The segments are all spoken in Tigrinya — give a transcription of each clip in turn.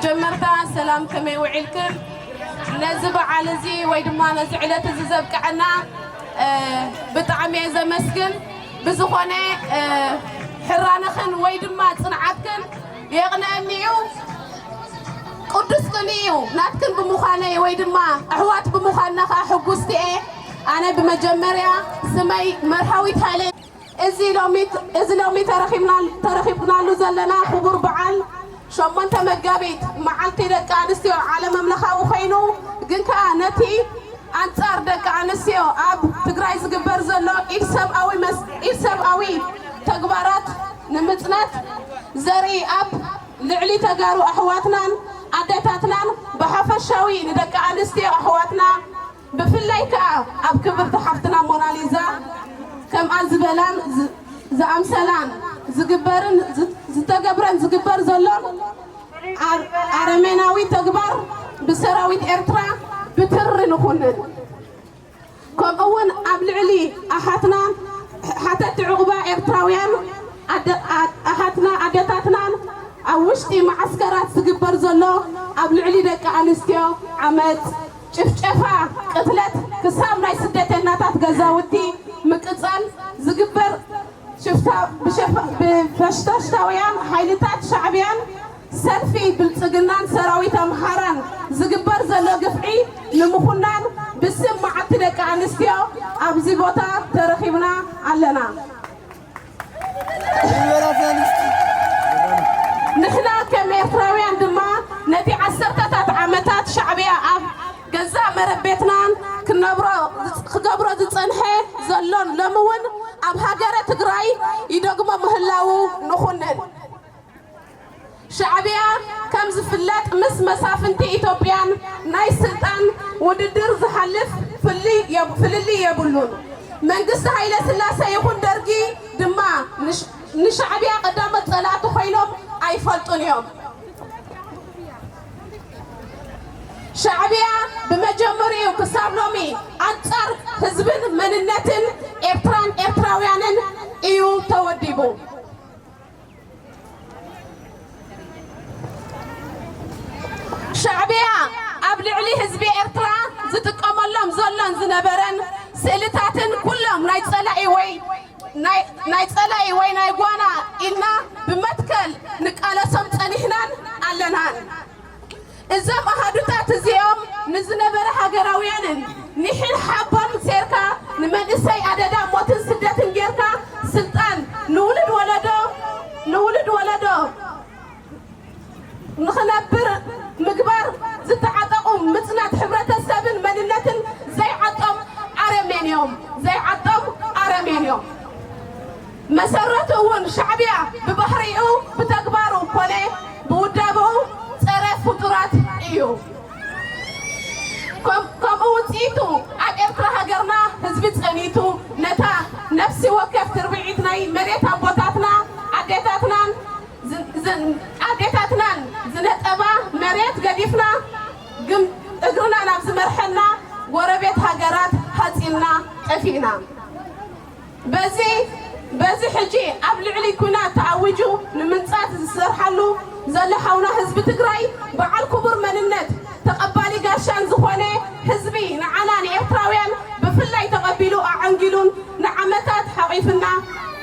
ጀመርታ ሰላም፣ ከመይ ውዒልክን? ነዚ በዓል እዚ ወይ ድማ ነዚ ዕለት እዚ ዘብቅዐና፣ እ፣ ብጣዕሚ እየ ዘመስግን። ብዝኾነ፣ እ፣ ሕራነኽን ወይ ድማ ጽንዓትክን የቕንአኒ እዩ። ቅዱስ ቅንኢ እዩ ናትክን ብምዃነይ ወይ ድማ ኣሕዋት ብምዃንና ከዓ ሕጉስቲ እየ። ኣነ ብመጀመርያ ስመይ መርሃዊት ሃይለ። እዚ ሎሚ፣ እዚ ሎሚ ተረኺብና፣ ተረኺብናሉ ዘለና ክቡር በዓል ሸሞንተ መጋቢት መዓልቲ ደቂ ኣንስትዮ ዓለም ለኻዊ ኮይኑ፣ ግን ከኣ ነቲ ኣንጻር ደቂ ኣንስትዮ ኣብ ትግራይ ዝግበር ዘሎ ኢድ ሰብኣዊ መስ-፣ ኢድ ሰብኣዊ ተግባራት ንምጽናት ዘርኢ ኣብ ልዕሊ ተጋሩ ኣሕዋትናን ኣዴታትናን ብሓፈሻዊ ንደቂ ኣንስትዮ ኣሕዋትና ብፍላይ ከኣ ኣብ ክብርቲ ሓፍትና ሞናሊዛ ከምኣ ዝበላን ዝ-፣ ዝኣምሰላን ዝግበርን ዝ-፣ ዝተገብረን ዝግበር ዘሎን ኣር-፣ ኣረሜናዊ ተግባር ብሰራዊት ኤርትራ ብትሪ ንኹንን። ከምኡ እውን ኣብ ልዕሊ ኣሓትና ሓተቲ ዕቑባ ኤርትራውያን ኣደ-፣ ኣ-፣ ኣሓትና ኣደታትናን ኣብ ውሽጢ መዓስከራት ዝግበር ዘሎ ኣብ ልዕሊ ደቂ ኣንስትዮ ዓመጽ፣ ጭፍጨፋ፣ ቅትለት ክሳብ ናይ ስደተኛታት ገዛውቲ ምቅጻል ዝግበር ሽፍታ-፣ ብሸፋ-፣ ብፈሽታሽታውያን ሓይልታት ሻዕብያን ሰልፊ ብልጽግናን ሰራዊት ኣምሓራን ዝግበር ዘሎ ግፍዒ ንምኹናን ብስም መዓልቲ ደቂ ኣንስትዮ ኣብዚ ቦታ ተረኺብና ኣለና። ንሕና ከም ኤርትራውያን ድማ ነቲ ዓሰርተታት ዓመታት ሻዕብያ ኣብ ገዛእ መረቤትናን ክነብሮ፣ ክገብሮ ዝጸንሐ ዘሎን ሎሚ እውን ኣብ ሃገረ ትግራይ ይደግሞ ምህላዉ ንኹንን። ሻዕብያ ከም ዝፍለጥ ምስ መሳፍንቲ ኢትዮጵያን ናይ ስልጣን ውድድር ዝሓልፍ ፍልይ የብ-፣ ፍልልይ የብሉን። መንግስቲ ሃይለ ስላሴ ይኹን ደርጊ ድማ ንሽ-፣ ንሻዕብያ ቀዳሞት ጸላእቲ ኮይኖም ኣይፈልጡን እዮም። ሻዕብያ ብመጀመሪኡ ክሳብ ሎሚ ኣንጻር ህዝብን መንነትን ኤርትራን ኤርትራውያንን እዩ ተወዲቡ። ሻዕብያ ኣብ ልዕሊ ህዝቢ ኤርትራ ዝጥቀመሎም ዘሎን ዝነበረን ስእልታትን ኩሎም ናይ ጸላኢ ወይ ናይ፣ ናይ ጸላኢ ወይ ናይ ጓና ኢልና ብመትከል ንቃለሶም ጸኒሕናን ኣለናን። እዞም ኣሃዱታት እዚኦም ንዝነበረ ሃገራውያንን ኒሕን ሓቦን ሴርካ ንመንእሰይ ኣደዳ ሞትን ስደትን ጌርካ ስልጣን ንውሉድ ወለዶ፣ ንውሉድ ወለዶ ንኽነብር ምግባር ዝተዓጠቑ ምጽናት ሕብረተሰብን መንነትን ዘይዓጦም ኣረሜን እዮም። ዘይዓጦም ኣረሜን እዮም። መሰረቱ እውን ሻዕብያ ብባህሪኡ ብተግባሩ ኮነ ብውዳበኡ ጸረ ፍጡራት እዩ። ከም-፣ ከምኡ ውጽኢቱ ኣብ ኤርትራ ሃገርና ህዝቢ ጸኒቱ ነታ ነፍሲ ወከፍ ትርብዒት ናይ መሬት ኣቦታትና ኣዴታትናን ዝ-፣ ዝ-፣ ኣዴታትናን ዝነጠባ መሬት ገዲፍና ግን እግርና ናብ ዝመርሐና ጎረቤት ሃገራት ሃጺልና ጠፊእና። በዚ፣ በዚ ሕጂ ኣብ ልዕሊ ኲናት ተኣዊጁ ንምንጻት ዝሰርሓሉ ዘሎ ሓውና ህዝቢ ትግራይ በዓል ክቡር መንነት ተቐባሊ ጋሻን ዝኾነ ህዝቢ ንዓና ንኤርትራውያን ብፍላይ ተቐቢሉ ኣዐንጊሉን ንዓመታት ሓቒፍና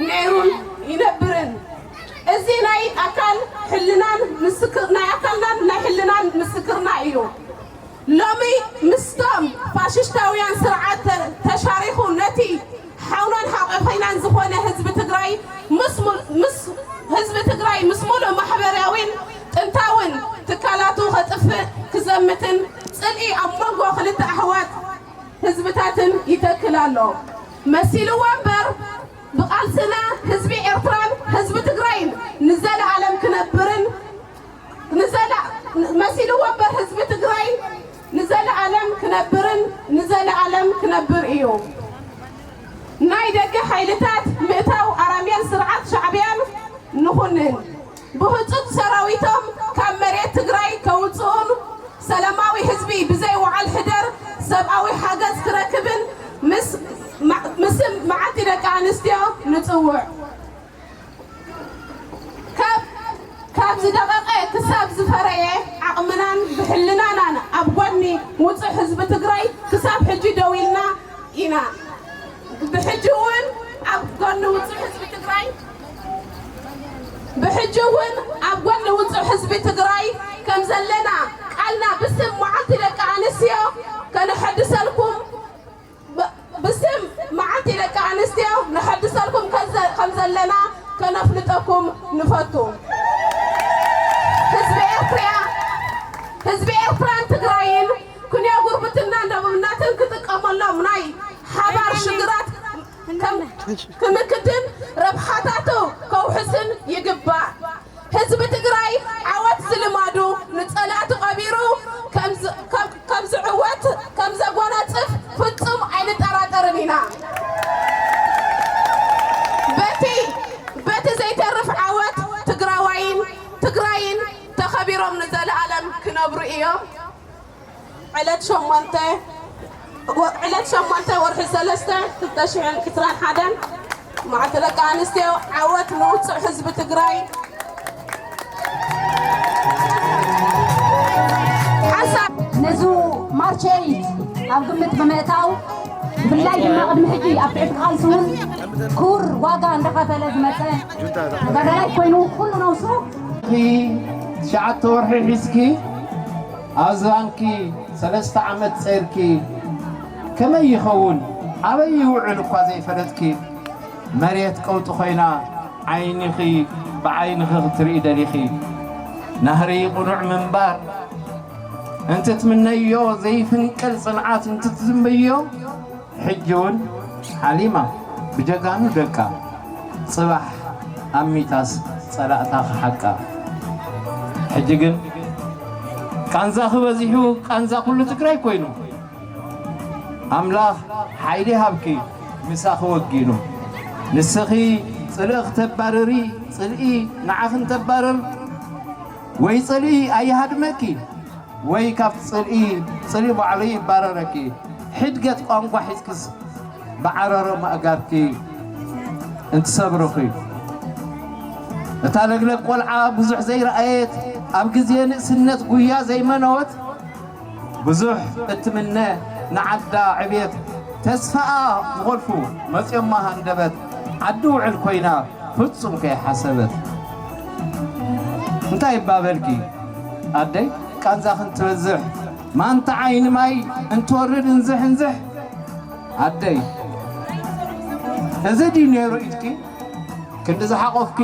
ነይሩን ይነብርን። እዚ ናይ ኣካል ሕልናን ምስክር-፣ ናይ ኣካልናን ናይ ሕልናን ምስክርና እዩ። ሎሚ ምስቶም ፋሽስታውያን ስርዓት ተ-፣ ተሻሪኹ ነቲ ሓውናን ሓቆፈይናን ዝኾነ ህዝቢ ትግራይ ምስ ሙል-፣ ምስ ህዝቢ ትግራይ ምስ ሙሉእ ማሕበራዊን ጥንታውን ትካላቱ ከጥፍእ ክዘምትን ጽልኢ ኣብ መንጎ ክልተ ኣሕዋት ህዝብታትን ይተክል ኣሎ። መሲልዎ እምበር ብቓልስና ህዝቢ ኤርትራን ህዝቢ ትግራይን ንዘለኣለም ክነብርን ንዘላ-፣ መሲልዎ እምበር ህዝቢ ትግራይ ንዘለኣለም ክነብርን ንዘለኣለም ክነብር እዩ። ናይ ደገ ሓይልታት ምእታው ኣራምያን ስርዓት ሻዕብያን ንኹንን። ብህጹጽ ሰራዊቶም ካብ መሬት ትግራይ ከውጽኡን ሰላማዊ ህዝቢ ብዘይ ወዓል ሕደር ሰብኣዊ ሓገዝ ክረክብን ምስ ማ-፣ ምስም መዓልቲ ደቂ ኣንስትዮ ንጽውዕ። ካብ፣ ካብ ዝደቐቐ ክሳብ ዝፈረየ ምናን ብሕልናናን ኣብ ጎኒ ውፁዕ ህዝቢ ትግራይ ክሳብ ሕጂ ደው ኢልና ኢና። ብሕጂ እውን ኣብ ጎኒ ውፁዕ ህዝቢ ትግራይ ብሕጂ እውን ኣብ ጎኒ ውፁዕ ህዝቢ ትግራይ ከም ዘለና ቃልና ብስም መዓልቲ ደቂ ኣንስትዮ ከነሐድሰልኩም ብ- ብስም መዓልቲ ደቂ ኣንስትዮ ነሐድሰልኩም ከዘ- ከም ዘለና ከነፍልጠኩም ንፈቱ። ህዝቢ ኤርትራ ህዝቢ ኤርትራን ትግራይን ክንዮ ጉርብትናን ደቡብነትን ክጥቀመሎም ናይ ሓባር ሽግራት ከም- ክምክትን ረብሓታቱ ከውሕስን ይግባእ። ህዝቢ ትግራይ ዓወት ዝልማዱ ንፀላእቲ ቀቢሩ ከም ዝ- ከም- ከም ዝዕወት ከም ዘጎናፅፍ ፍፁም ኣይንጠራጠርን ኢና። በቲ በቲ ዘይተርፍ ዓወት ትግራዋይን ትግራይን ተኸቢሮም ንዘለኣለም ክነብሩ እዮም። ዕለት ሸሞንተ ወ- ዕለት ሸሞንተ ወርሒ ሰለስተ ክልተ ሽሕን ዕስራን ሓደን መዓልቲ ደቂ ኣንስትዮ ዓወት ንውፁዕ ህዝቢ ትግራይ። ሓንሳብ ነዚ ማርች ኤይት ኣብ ግምት ብምእታው ብፍላይ ድማ ቅድሚ ሕጂ ኣብ ትሕቲ ቃልሲ እውን ክቡር ዋጋ እንዳኸፈለ ዝመፀ ተጋዳላይ ኮይኑ ኩሉ ነብሱ ትሽዓተ ወርሒ ሒዝኪ ኣብ ዝባንኪ ሰለስተ ዓመት ጸይርኪ ከመይ ይኸውን ኣበይ ይውዕል እኳ ዘይፈለጥኪ መሬት ቀውጢ ኮይና ዓይንኺ ብዓይንኺ ክትርኢ ደሊኺ ናህሪ ቁኑዕ ምንባር እንትትምነዮ ዘይፍንቅል ጽንዓት እንትትዝምብዮ ሕጂ እውን ሓሊማ ብጀጋኑ ደቃ ጽባሕ ኣሚታስ ጸላእታ ክሓቃ ሕጂ ግን ቃንዛኺ በዚሑ ቃንዛ ኩሉ ትግራይ ኮይኑ ኣምላኽ ሓይሊ ሃብኪ ምሳኺ ወጊኑ ንስኺ ጽልኢ ክተባርሪ ጽልኢ ንዓኺ እንተባርር ወይ ጽልኢ ኣይሃድመኪ ወይ ካብ ጽልኢ ጽልኢ ባዕሉ ይባረረኪ ሕድገት ቋንቋ ሒዝክስ ብዓረሮ ማእጋርኪ እንትሰብርኺ እታ ለግለግ ቆልዓ ብዙሕ ዘይረኣየት ኣብ ግዜ ንእስነት ጉያ ዘይመነወት ብዙሕ እትምነ ንዓዳ ዕቤት ተስፋኣ ዝቖልፉ መፅዮማ ሃንደበት ዓዲ ውዕል ኮይና ፍጹም ከይሓሰበት እንታይ ይባበልኪ ኣደይ ቃንዛኺ እንትበዝሕ ማንታ ዓይኒ ማይ እንትወርድ እንዝሕ እንዝሕ ኣደይ እዚ ድዩ ነይሩ ኢድኪ ክንዲ ዝሓቖፍኪ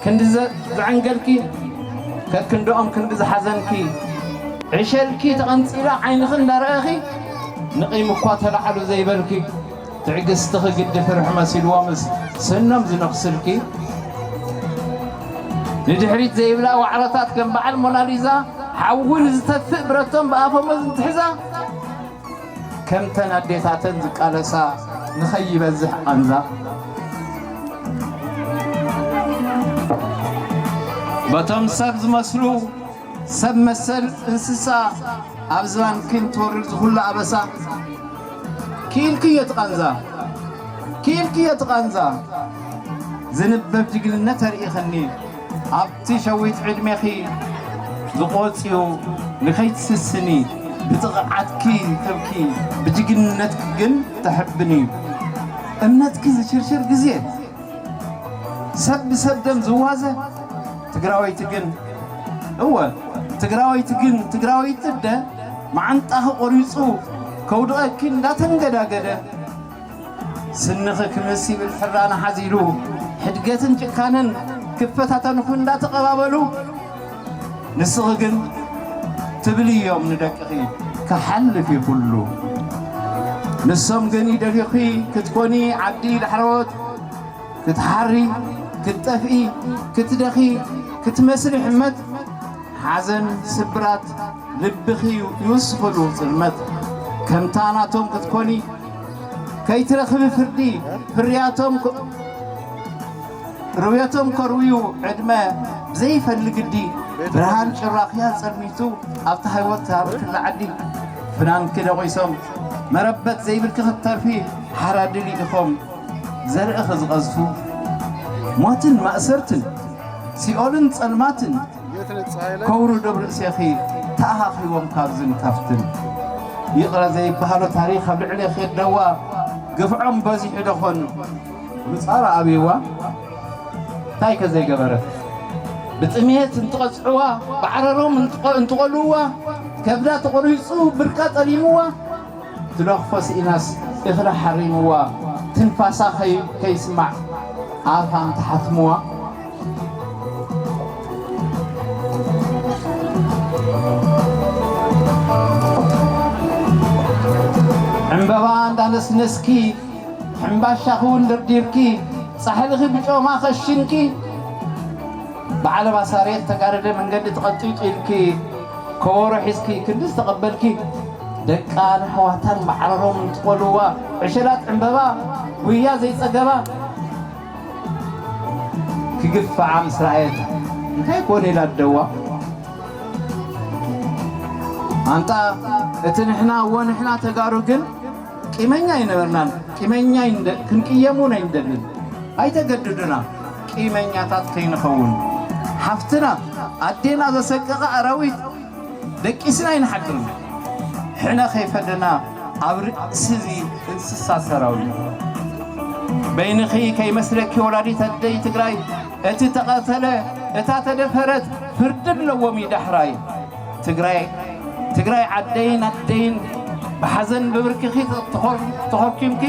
ክንዲ ዘ- ዘዐንገልኪ ከክንድኦም ክንዲ ዝሓዘንኪ ዕሸልኪ ተቐንጺላ ዓይንኺ እንዳረኣኺ ንቒም እኳ ተላዕሉ ዘይበልኪ ትዕግስትኺ ግዲ ፍርሒ መሲልዎምስ ስኖም ዝነኽስልኪ ንድሕሪት ዘይብላ ዋዕሮታት ከም በዓል ሞናሊዛ ሓዊ ንዝተፍእ ብረቶም ብኣፎም ዝትሕዛ ከምተን ኣዴታተን ዝቃለሳ ንኸይበዝሕ ቃንዛ በቶም ሰብ ዝመስሉ ሰብ መሰል እንስሳ ኣብ ዝባንክን ትወርድ ዝኹሉ ኣበሳ ክኢልክዮ ትቃንዛ ክኢልክዮ ትቃንዛ ዝንበብ ጅግንነት ኣርኢኽኒ ኣብቲ ሸዊት ዕድሜኺ ዝቖጽዩ ንኸይትስስኒ ብጥቕዓትኪ ተብኪ ብጅግንነትኪ ግን ተሕብኒ እምነትኪ ዝሽርሽር ግዜ ሰብ ብሰብ ደም ዝዋዘ ትግራወይቲ ግን እወ ትግራወይቲ ግን ትግራወይቲ እደ መዓንጣኺ ቆሪፁ ከውድቐኪ እንዳተንገዳገደ ስንኺ ክምስ ይብል ሕራነ ሓዚሉ ሕድገትን ጭካነን ክፈታተንኹ እንዳተቐባበሉ ንስኺ ግን ትብሊ እዮም ንደቅኺ ክሓልፍ እዩ ኩሉ ንሶም ግን ይደልዩኺ ክትኮኒ ዓዲ ዳሕረዎት ክትሓሪ ክትጠፍኢ ክትደኺ ክትመስሊ ሕመት ሓዘን ስብራት ልብኺ ይውስኽሉ ጽልመት ከምታ ናቶም ክትኮኒ ከይትረኽቢ ፍርዲ ፍርያቶም ርውየቶም ከርውዩ ዕድመ ብዘይፈሊ ግዲ ብርሃን ጭራኽያ ጸልሚቱ ኣብታ ህይወት ታርክላ ዓዲ ፍናንኪ ደቂሶም መረበት ዘይብልኪ ክትተርፊ ሓራ ድሊ ኢኹም ዘርእኺ ዝቐዝፉ ሞትን ማእሰርትን ሲኦልን ጸልማትን ከውርዶም ርእሴኺ ተኣኻኺቦም ካብዝን ካብትን። ይቕረ ዘይበሃሎ ታሪኽ ኣብ ልዕሌኺ የደዋ፣ ግፍዖም በዚሑ ደኾን ምጻር ኣብይዋ። እንታይ ከ ዘይገበረት? ብጥሜት እንትቐጽዕዋ፣ ባዕረሮም እንትቐ-፣ እንትቐልውዋ፣ ከብዳ ተቖሪጹ ብርካ ጠሊምዋ፣ ትለኽፎ ስኢናስ እኽላ ሓሪምዋ፣ ትንፋሳ ከይ-፣ ከይስማዕ ኣፋ እንተሓትምዋ። ዕምበባ እንዳነስነስኪ፣ ሕምባሻኺ እውን ደርዲርኪ፣ ጻሕልኺ ብጮማ ከሽንኪ፣ ብዓለባ ሳሬት ተጋደደ መንገዲ ተቐንጢጡ ኢልኪ፣ ከበሮ ሒዝኪ ክንዲ ዝተቐበልኪ፣ ደቃን ኣሕዋታን ማዕረሮም እንትቖልዋ፣ ዕሸላት ዕምበባ ጉያ ዘይጸገባ፣ ክግፍዓ ምስ ረኣየት፣ እንታይ ኮን ኢላ ደዋ? ኣንታ እቲ ንሕና፣ እወ ንሕና ተጋሩ ግን ቂመኛ ኣይነበርናን። ቂመኛ ኣይንደ-፣ ክንቅየም እውን ኣይንደልን። ኣይተገድዱና ቂመኛታት ከይንኸውን። ሓፍትና ኣዴና ዘሰቀቐ ኣራዊት ደቂስና ኣይንሓድርን። ሕነ ከይፈደና ኣብ ርእሲ እዚ እንስሳ ሰራዊት። በይንኺ ከይመስለኪ ወላዲት ኣደይ ትግራይ፣ እቲ ተቐተለ፣ እታ ተደፈረት ፍርዲ ኣለዎም እዩ ዳሕራይ። ትግራይ፣ ትግራይ ዓደይን ኣደይን ብሓዘን ብብርክኺ ተኾር-፣ ተኾርኪምኪ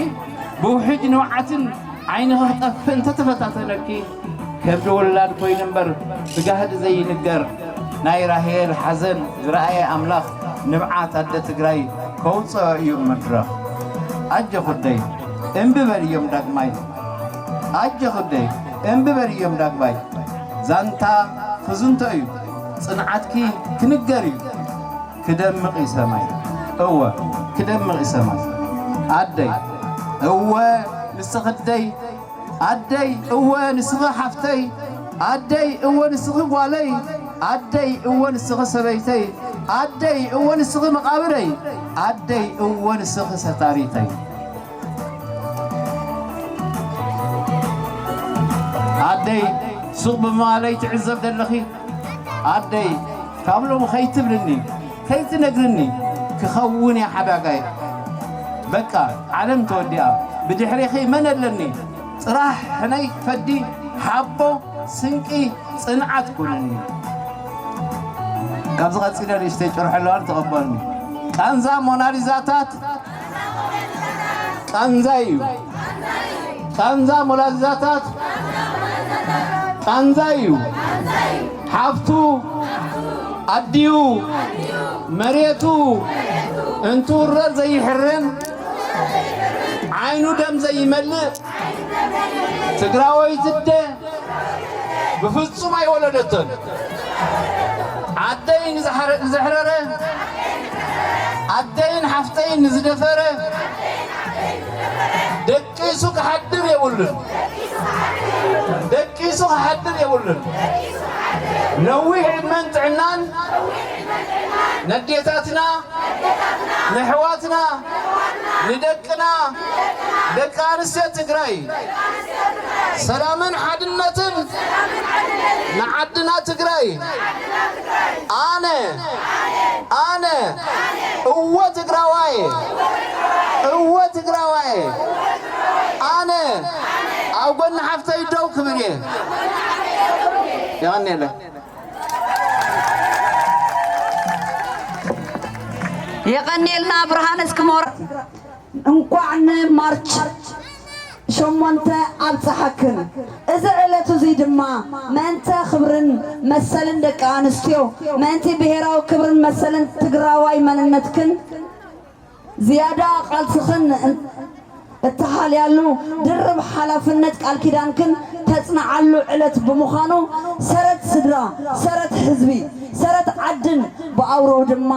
ብውሕጅ ንብዓትን ዓይንኺ ክጠፍእ እንተተፈታተነኪ ከብዲ ውላድ ኮይኑ እምበር ብጋህዲ ዘይንገር ናይ ራሄል ሓዘን ዝረኣየ ኣምላኽ ንብዓት ኣደ ትግራይ ከውፅኦ እዩ መድረኽ። ኣጀኹ ኣደይ እምቢ በልዮም ዳግማይ። ኣጀኹ ኣደይ እምቢ በልዮም ዳግማይ። ዛንታ ክዝንቶ እዩ፣ ጽንዓትኪ ክንገር እዩ። ክደምቕ እዩ ሰማይ፣ እወ ክደምቕ እዩ ሰማይ። ኣደይ እወ ንስኺ ኣደይ፣ ኣደይ እወ ንስኺ ሓፍተይ፣ ኣደይ እወ ንስኺ ጓለይ፣ ኣደይ እወ ንስኺ ሰበይተይ፣ ኣደይ እወ ንስኺ መቓብረይ፣ ኣደይ እወ ንስኺ ሰታሪተይ። ኣደይ ሱቕ ብምባለይ ትዕዘብ ዘለኺ፣ ኣደይ ካብ ሎሚ ከይትብልኒ፣ ከይትነግርኒ፣ ክኸውን እየ ሓዳጋይ። በቃ ዓለም ተወዲኣ፣ ብድሕሬኺ መን ኣለኒ? ጥራሕ ሕነይ ፈዲ፣ ሓቦ፣ ስንቂ፣ ጽንዓት ኩንኒ። ካብዚ ቀጺለ ንእሽተይ ጭርሖ ኣለዋ፣ ተቐበልኒ። ቃንዛ ሞናሊዛታት ቃንዛ እዩ። ቃንዛ ሞናሊዛታት ቃንዛ እዩ። ሓፍቱ ኣዲኡ መሬቱ እንትውረር ዘይሕረን፣ ዓይኑ ደም ዘይመልእ፣ ትግራወይቲ ኣደ ብፍጹም ኣይወለደቶን። ዓደይ ንዝሓረ-፣ ንዘሕረረ፣ ዓደይን ሓፍተይን ንዝደፈረ፣ ደቂሱ ክሓድር የብሉን። ደቂሱ ክሓድር የብሉን። ነዊሕ ዕድመን ጥዕናን ነዴታትና፣ ነሕዋትና፣ ንደቅና፣ ደቂ ኣንስትዮ ትግራይ ሰላምን ሓድነትን ንዓድና ትግራይ። ኣነ፣ ኣነ፣ እወ ትግራዋይ፣ እወ ትግራዋይ፣ ኣነ ኣብ ጎኒ ሓፍተይ ደው ክብል እየ። የቐንየለይ። የቐንየልና ብርሃን እስክሞር። እንኳዕ ንማርች ሸሞንተ ኣብፀሐክን። እዚ ዕለት እዙይ ድማ ምእንተ ክብርን መሰልን ደቂ ኣንስትዮ፣ ምእንቲ ብሄራዊ ክብርን መሰልን ትግራዋይ መንነትክን ዝያዳ ቃልስኽን እትሓልያሉ ድርብ ሓላፍነት ቃል ኪዳንክን ተጽንዓሉ ዕለት ብምዃኑ ሰረት ስድራ፣ ሰረት ህዝቢ፣ ሰረት ዓድን ብኣውርኡ ድማ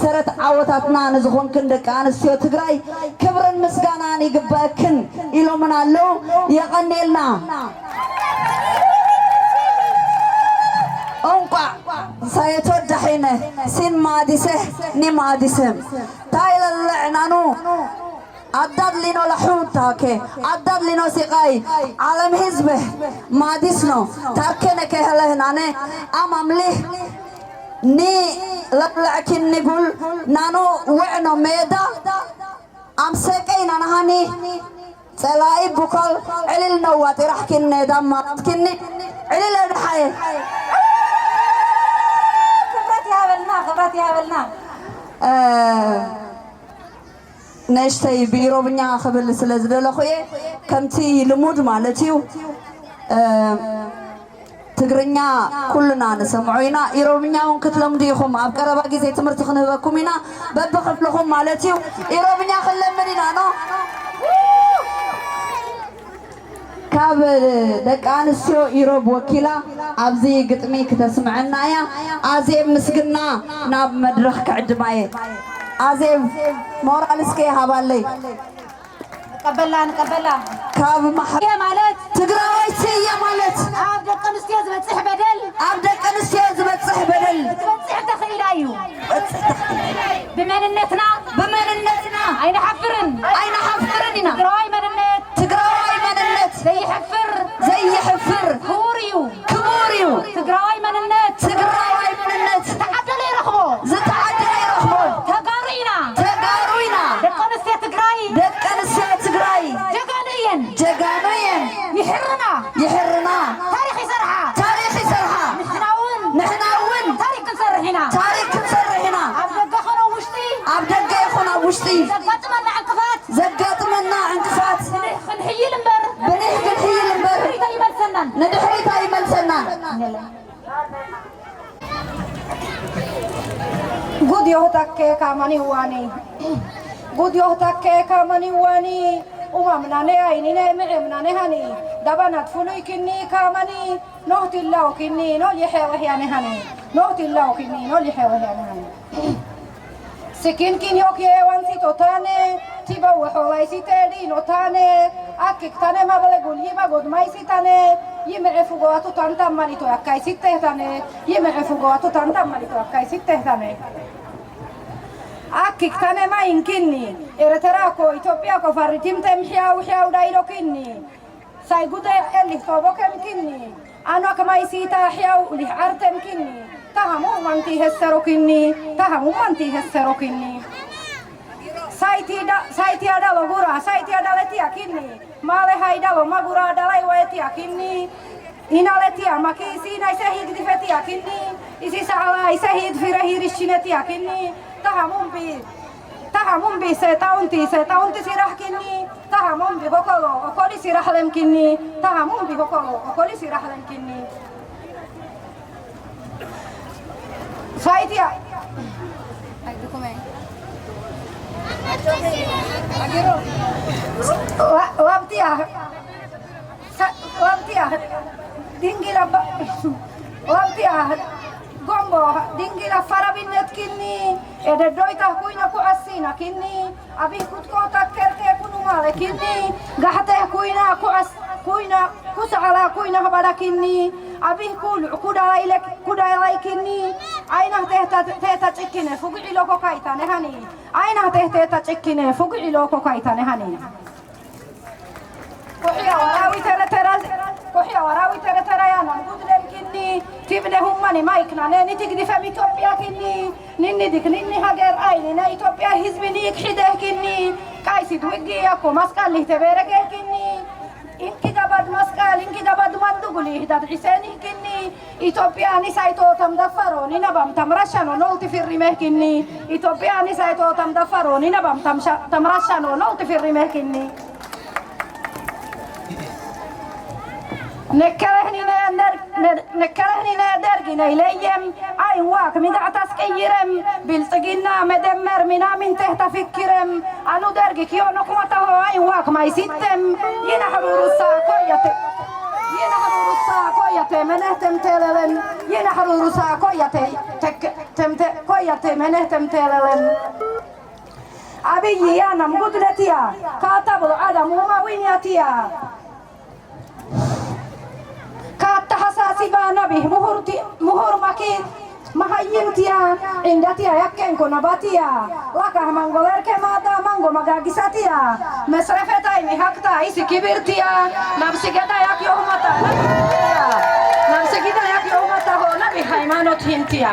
ሰረት ዓወታትና ንዝኾንክን ደቂ ኣንስትዮ ትግራይ ክብርን ምስጋናን ይግበአክን ኢሎምና ኣለዉ። የቐንየልና። እንቋዕ ሳየቶ ዳሒነ ሲን ማዲሰ ኒማዲሰ ታይለለ ዕናኑ ኣዳድሊኖ ለሑንታከ ኣዳድሊኖ ሲቃይ ዓለም ህዝብ ማዲስኖ ታርከነ ከህለህናነ ኣማምሊህ ኒ ለብለዕኪኒ ጉል ናኖ ውዕኖ ሜዳ ኣምሰቀይ ናናሃኒ ጸላኢ ቡኮል ዕልል ነዋ ጢራሕኪኒ ዳማ ትኪኒ ዕልል ድሓየ ክብረት ይሃበልና ክብረት ይሃበልና። ነሽተይ ብኢሮብኛ ክብል ስለ ዝደለኹ እየ። ከምቲ ልሙድ ማለት እዩ። ትግርኛ ኩልና ንሰምዖ ኢና። ኢሮብኛ እውን ክትለምዱ ኢኹም። ኣብ ቀረባ ግዜ ትምህርቲ ክንህበኩም ኢና። በብክፍልኹም ማለት እዩ። ኢሮብኛ ክንለምድ ኢና ኖ። ካብ ደቂ ኣንስትዮ ኢሮብ ወኪላ ኣብዚ ግጥሚ ክተስምዐና እያ። ኣዜብ ምስግና ናብ መድረኽ ክዕድማ እየ። ኣዜብ ሞራል እስከ ይሃባለይ። ንቀበላ ንቀበላ። ካብ ማሕ- እየ ማለት ትግራዋይቲ እየ ማለት ኣብ ደቂ ኣንስትዮ ዝበፅሕ በደል ኣብ ደቂ ኣንስትዮ ዝበፅሕ በደል ክትበፅሕ ተኽኢላ እዩ። ብመንነትና ብመንነትና ኣይንሓፍርን ኣይንሓፍርን ኢና። ትግራዋይ መንነት ትግራዋይ መንነት ዘይሕፍር ዘይሕፍር ክቡር እዩ። ክቡር እዩ። ትግራዋይ መንነት ትግራዋይ መንነት ዝተዓደለ ይረኽቦ። ዝተዓደለ ይረኽቦ። ተጋሩ ኢና። ተጋሩ ኢና። ደቂ ኣንስትዮ ትግራይ ደቂ ኣንስትዮ ትግራይ ጀጋኑ እየን። ጀጋኑ እየን። ይሕርና። ይሕርና። ታሪኽ ይሰርሓ። ታሪኽ ይሰርሓ። ንሕና እውን ንሕና እውን ታሪኽ ክንሰርሕ ኢና። ታሪኽ ክንሰርሕ ኢና። ኣብ ደገ ኾነ ውሽጢ ኣብ ደገ ይኹን ኣብ ውሽጢ ዘጋጥመና ዕንቅፋት ዘጋጥመና ዕንቅፋት ብንሕ ክንሕይል እምበር ብንሕ ክንሕይል እምበር ንድሕሪት ኣይመልሰናን። ንድሕሪት ኣይመልሰናን። ጉድ ዮህታኬ ካመኒ ዋኒ ጉድ ዮህታኬ ካመኒ ዋኒ ኡማምናኔ ኣይኒኔ ምዕምናኔ ሃኒ ዳባናት ፍሉይ ክኒ ካመኒ ኖህቲላው ክኒ ኖል የሐወህያኔ ሃኒ ኖህቲላው ክኒ ኖል የሐወህያኔ ሃኒ ስኪንኪን ዮክየ ዋንሲቶታነ ቲበወ ሖላይሲቴ ዲኖታነ ኣኪክታነ ማበለጉል ይባጎድ ማይሲታነ ይምዕፉጎ ኣቱታን ታማሊቶ ኣካይሲቴህታነ ይምዕፉጎ ኣቱታን ታማሊቶ ኣካይሲቴህታነ ኣኪክታነ ማይንኪኒ ኤረተራ ኮ ኢትዮጵያ ኮ ፋሪቲምተም ሕያው ሕያው ዳይሎኪኒ ሳይጉደ ኤሊህ ቶቦ ከምኪኒ ኣኖ ከማይ ሲታ ሕያው ሊሕ ዓርተምኪኒ ታሃሙ ማንቲ ሄሰሮኪኒ ታሃሙ ማንቲ ሄሰሮኪኒ ሳይቲ ዳ ሳይቲ ኣዳሎ ጉራ ሳይቲ ኣዳለቲ ኣኪኒ ማለ ሃይዳሎ ማጉራ ኣዳላይ ወየቲ ኣኪኒ ኢናለቲ ኣማኪ ሲ ናይ ሰሂድ ግድፈቲ ኣኪኒ ኢሲ ሰዓላ ኢሰሂድ ፊረሂ ርሽነቲ ኣኪኒ ታሃሙምቢ ታሃሙምቢ ሰጣውንቲ ሰጣውንቲ ሲራሕኪኒ ታሃሙምቢ ሆኮሎ ኦኮሊ ሲራሕለምኪኒ ታሃሙምቢ ሆኮሎ ኦኮሊ ሲራሕለምኪኒ ሳይትያ ዋብትያ ዋብትያ ድንግል ኣባ ዋብትያ ጎምቦ ድንግል ኣፋራቢነት ኪኒ ኤደዶይታ ኩይነ ኩዐሲና ኪኒ ኣቢህ ኩትኮ ታከርኬ ኩኑማለ ኪኒ ጋሕቴህ ኩይና ኩዐስ ኩይና ኩሰዓላ ኩይና ህባዳ ኪኒ ኣቢህ ኩሉዕ ኩዳላይ ኩዳላይ ኪኒ ኣይናህ ቴህታ ጭኪነ ፍጉዕ ኢሎ ኮካይታ ነሃኒ ኣይናህ ቴህቴታ ጭኪነ ፍጉዕ ኢሎ ኮካይታ ነሃኒ ኮሕያ ወራዊ ተረተራ ኮሕያ ወራዊ ተረተራ ያና ጉድለም ኪኒ ቲብለ ሁማኒ ማይክና ነኒ ትግዲፈም ኢትዮጵያ ኪኒ ኒኒ ድክ ኒኒ ሃገር ኣይኒ ናይ ኢትዮጵያ ህዝቢ ንይክ ሒደህ ኪኒ ቃይሲት ውጊ ያኮ ማስቃል ሊህ ተቤረገ ኪኒ ኢንኪ ዳባድ ማስቃል ኢንኪ ዳባድ ማንዱጉሊ ህዳድ ዒሰኒ ኪኒ ኢትዮጵያ ኒሳይቶ ተምደፈሮ ኒነባም ተምራሻኖ ኖልቲ ፊሪመህ ኪኒ ኢትዮጵያ ኒሳይቶ ተምደፈሮ ኒነባም ተምራሻኖ ኖልቲ ፊሪመህ ኪኒ ነከረህኒነ ደርጊ ነይለየም ኣይዋክ ሚዳዕታስ ቀይረም ብልጽግና መደመር ሚናሚንተህ ተፍክረም ኣኑ ደርጊ ክዮ ኖኩመተሆ ኣይዋክ ማይሲተም ይናሕሩ ሩሳ ኮየተ ይናሕሩ ሩሳ ኮየተ መነህተም ተለለን ይናሕሩ ሩሳ ኮየተ ተምተ ኮየተ መነህተም ተለለን ኣብይ ያናም ጉድለትያ ካታ ብሎ ዓዳም ውማዊንያትያ ካታ ሓሳሲባ ነቢህ ምሁር ማኪ መሃይምትያ፣ ዕንዳትያ ያኬንኮ ናባትያ፣ ላካ መንጎ ለርከ ማዳ መንጎ መጋጊሳትያ፣ መስረፈታይ ሚሃክታ ኢሲ ክብርትያ፣ ናብ ስገዳ ያክ ዮህመታ፣ ናብ ስገዳ ያክ ዮህመታ ሆ፣ ናብ ሃይማኖት ሂንትያ።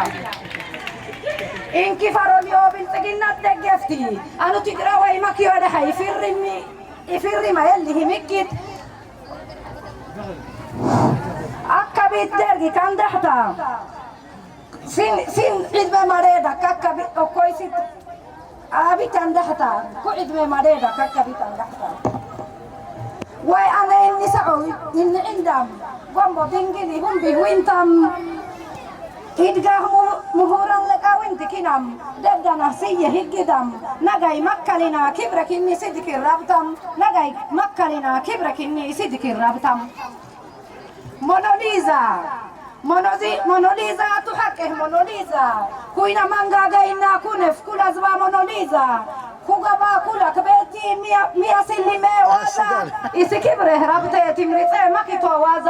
ኢንኪ ፋሮሊዮ ብልጽግና ደገፍቲ፣ ኣኑ ትግራዋይ ማኪዮ ደሃ ይፍርሚ፣ ይፍርማ የልሂ ምክት፣ ኣካቢት ደርጊ ካንዳሕታ፣ ሲን፣ ሲን ዕድመ ማሬዳ ካካቢ፣ ኦኮይ ሲት፣ ኣቢ ካንዳሕታ፣ ኩ ዕድመ ማሬዳ ካካቢ ካንዳሕታ። ወይ ኣነ እንሰዖ፣ እንዕንዳም፣ ጎምቦ ድንግል ይሁን ቢሁንታም፣ ኢድጋህ ምሁ-፣ ምሁራን ለቃዊንት ኪናም፣ ደዳና ስየ ህግዳም፣ ናጋይ ማካሊና ክብረ ኪኒ ስድኪ ራብታም፣ ናጋይ ማካሊና ክብረ ኪኒ ስድኪ ራብታም። ሞኖሊዛ፣ ሞኖዚ-፣ ሞኖሊዛ፣ ኣቱ ሓቅህ ሞኖሊዛ፣ ኩይና ማንጋጋይና ኩነፍ ኩላ ዝባ ሞኖሊዛ፣ ኩገባ ኩላ ክቤቲ ሚያ-፣ ሚያ ሲሊሜ ዋዛ፣ ኢሲ ክብረ ራብተ ትምሪፀ ማኪቶ ዋዛ፣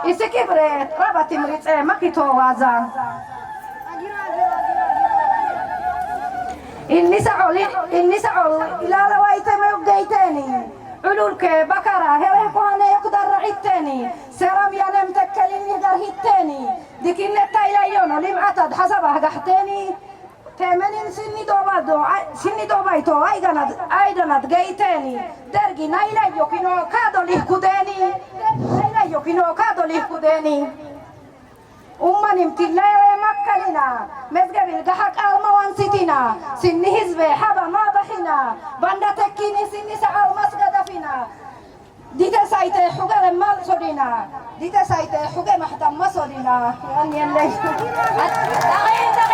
ኢሲ ክብረ ራባ ትምሪፀ ማኪቶ ዋዛ። ኢኒሰዖል፣ ኢኒሰዖል ኢላለዋይተ መውገይተኒ፣ ዕሉልከ ባካራ ሄሬ ኮሃነ ዮክዳራ ዒተኒ፣ ሰራም ያለም ተከሊኒ ጋር ሂተኒ፣ ድኪነት ታይላዮኖ ሊምዓታት ሓሳብ ኣህጋሕተኒ፣ ተመኒን ስኒ ዶባዶ፣ ኣይ-፣ ስኒ ዶባይቶ ኣይጋናት፣ ኣይዳናት ገይተኒ፣ ደርጊ ናይላዮ ኪኖ ካዶ ሊህኩደኒ፣ ደርጊ ናይላዮ ኪኖ ካዶ ሊህኩደኒ። ኡማን እምትለየ መከሊና፣ መዝገብ ኢልጋሓ ቃል መዋንሲቲና፣ ስኒ ህዝበ ሓባ ማባሒና፣ ባንዳ ተኪኒ ስኒ ሰዓል ማስገደፊና፣ ዲተ ሳይተ ሑገ ማል ሶዲና፣ ዲተ ሳይተ ሑገ ማሕታም ማሶዲና፣ የቐንየለይ። ጠቒ፣ ጠቒ፣ ጠቒ።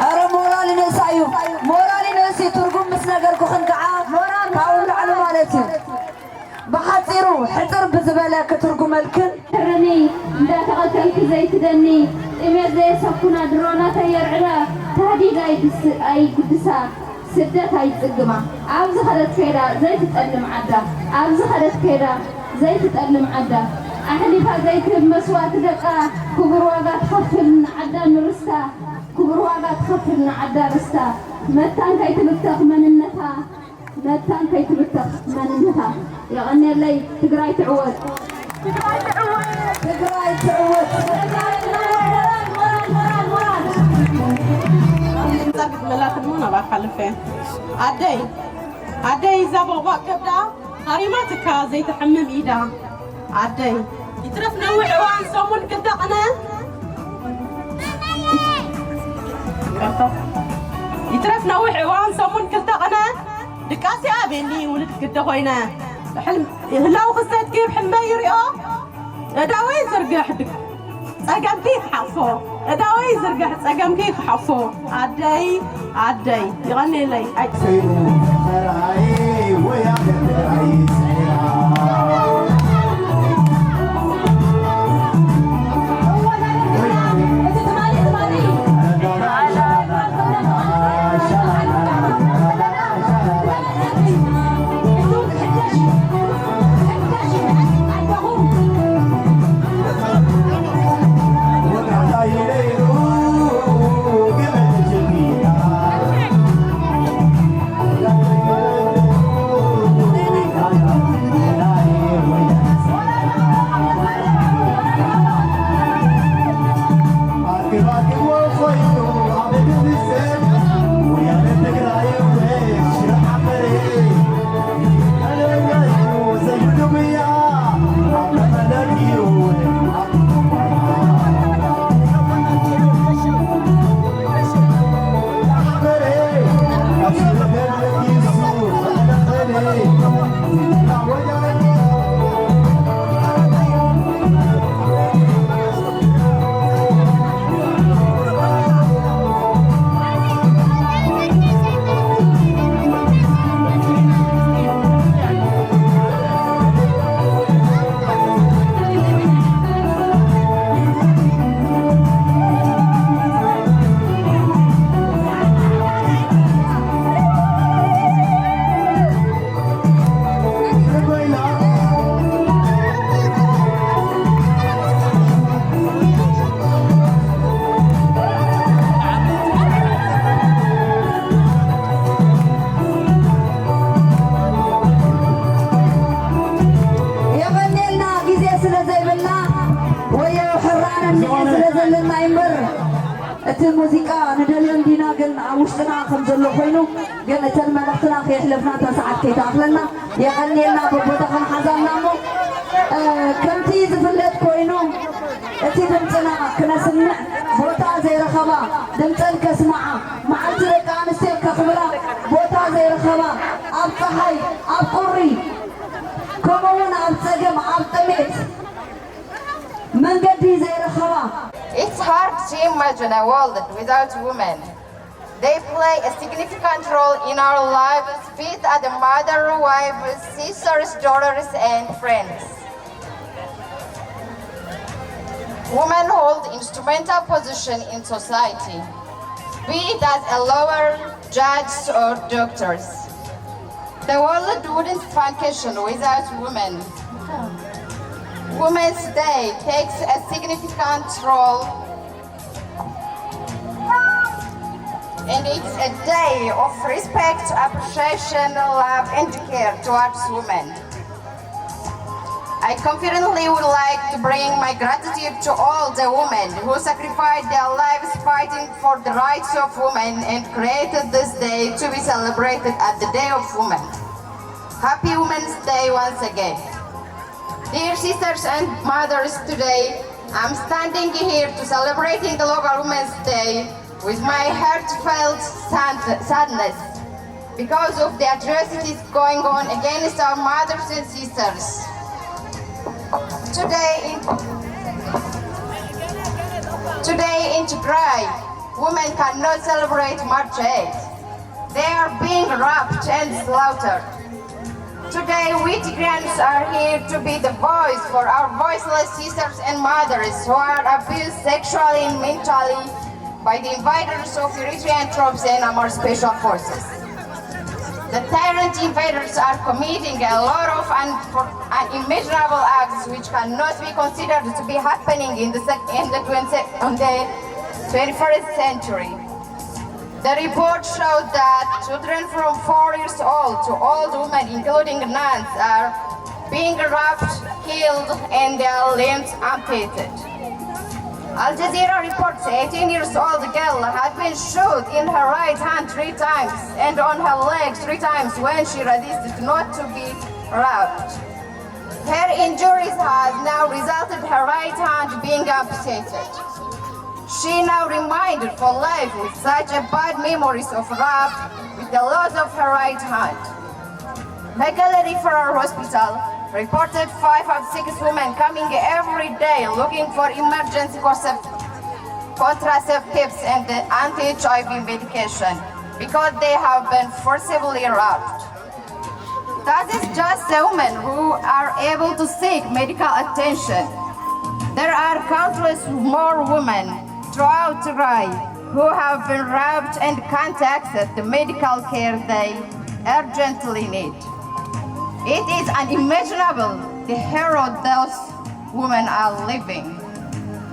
ኧረ ሞራል ይንእሳ እዩ፣ ሞራል ይንእስ እዩ። ትርጉም ምስ ነገርኩኽን ከዓ ሞራል ካብኡ ንላዕሊ ማለት እዩ። ብሓጺሩ፣ ሕጽር ብዝበለ ክትርጉመልክን። ሕርኒ እንዳተቐተልኪ ዘይትደኒ፣ ጥሜት ዘየሰኩና ድሮናት ኣየርዕዳ፣ ታህዲድ ኣይድስ-፣ ኣይጉድሳ፣ ስደት ኣይጽግማ፣ ኣብ ዝኸደት ከይዳ ዘይትጠልም ዓዳ፣ ኣብ ዝኸደት ከይዳ ዘይትጠልም ዓዳ፣ ኣሕሊፋ ዘይትህብ መስዋእቲ ደቃ፣ ክቡር ዋጋ ትኸፍል ንዓዳ ንርስታ፣ ክቡር ዋጋ ትኸፍል ንዓዳ ርስታ፣ መታን ከይትብተኽ መንነታ። መታን ከይትብተኽ መንነታ። የቐንየለይ። ትግራይ ትዕወት። ትግራይ ትዕወት። ጸርግ መላክ ድማ ናብኣ ሓልፈ። ኣደይ፣ ኣደይ፣ እዛ ቦቕባቕ ከብዳ ሃሪማትካ ዘይትሕምም ኢዳ። ኣደይ፣ ይትረፍ ነዊሕ እዋን ሰሙን ክልተ ቅነ። ይትረፍ ነዊሕ እዋን ሰሙን ክልተ ቅነ። ድቃስ ይኣበኒ ውሉድ ግደ ኮይነ። ሕል-፣ ህላው ክሰት ክብ ሕልመይ ይሪኦ። እዳወይ ዝርግሕ ድ-፣ ጸገምኪ ክሓልፎ። እዳወይ ዝርግሕ ጸገምኪ ክሓልፎ። ኣደይ፣ ኣደይ፣ ይቐንየለይ። ኣይ- ስለ ዘለና እምበር እቲ ሙዚቃ ንደልዮ እንዲና፣ ግን ኣብ ውሽጥና ከም ዘሎ ኮይኑ፣ ግን እተን መልእኽትና ከየሕለፍና እታ ሰዓት ከይትኣኽለና የቐንየልና፣ በቦታ ክንሓዛ እና እሞ፣ እ፣ ከምቲ ዝፍለጥ ኮይኑ እቲ ድምፅና ክነስምዕ ቦታ ዘይረኸባ፣ ድምፀን ከስምዓ፣ መዓልቲ ደቂ ኣንስትዮ ከኽብራ ቦታ ዘይረኸባ፣ ኣብ ፀሓይ፣ ኣብ ቁሪ፣ ከምኡ እውን ኣብ ፀገም፣ ኣብ ጥሜት መንገዲ ዘይረኸባ። It's hard to imagine a world without women. They play a significant role in our lives, be it as a mother, wives, sisters, daughters, and friends. Women hold instrumental position in society, be it as a lawyer, judges, or doctors. The world wouldn't function without women. Women's Day takes a significant role, and it's a day of respect, appreciation, love, and care towards women. I confidently would like to bring my gratitude to all the women who sacrificed their lives fighting for the rights of women and created this day to be celebrated as the Day of Women. Happy Women's Day once again. Dear sisters and mothers, today I'm standing here to celebrating Global Women's Day with my heartfelt sad- sadness because of the atrocities going on against our mothers and sisters. Today in, today in Tigray, women cannot celebrate March eighth. They are being raped and slaughtered. Today, we Tigrayans are here to be the voice for our voiceless sisters and mothers who are abused sexually and mentally by the invaders of Eritrean troops and our special forces. The tyrant invaders are committing a lot of un- unimaginable acts which cannot be considered to be happening in the, sec- in the, twenty, on the twenty-first century. The report showed that children from four years old to old women, including nuns, are being raped, killed, and their limbs amputated. Al Jazeera reports eighteen years old girl had been shot in her right hand three times and on her leg three times when she resisted not to be raped. Her injuries have now resulted her right hand being amputated. She now reminded for life with such a bad memories of rape with the loss of her right hand. Mekelle Referral Hospital reported five of six women coming every day looking for emergency concept- contraceptives and anti-H I V medication because they have been forcibly raped. That is just the women who are able to seek medical attention. There are countless more women throughout Tigray who have been raped and can't access the medical care they urgently need. It is unimaginable the horror those women are living.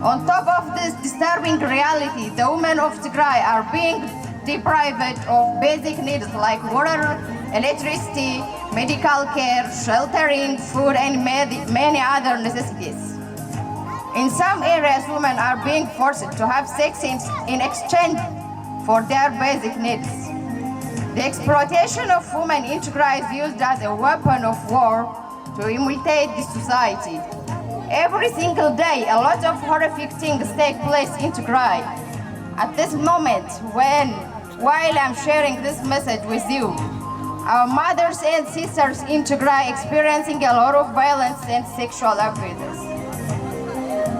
On top of this disturbing reality, the women of Tigray are being deprived of basic needs like water, electricity, medical care, sheltering, food, and many, many other necessities. In some areas, women are being forced to have sex in, in exchange for their basic needs. The exploitation of women in Tigray is used as a weapon of war to imitate this society. Every single day, a lot of horrific things take place in Tigray. At this moment, when while I'm sharing this message with you, our mothers and sisters in Tigray experiencing a lot of violence and sexual abuses.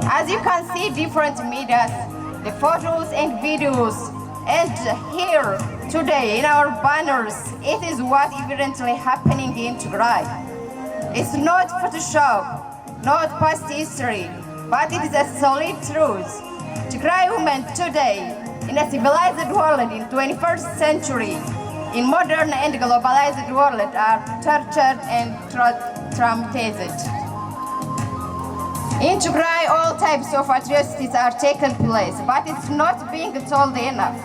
As you can see, different medias, the photos and videos, and here today in our banners, it is what evidently happening in Tigray. It's not Photoshop, not past history, but it is a solid truth. Tigray women today, in a civilized world in twenty-first century, in modern and globalized world, are tortured and tra- traumatized. In Tigray, all types of atrocities are taking place, but it's not being told enough.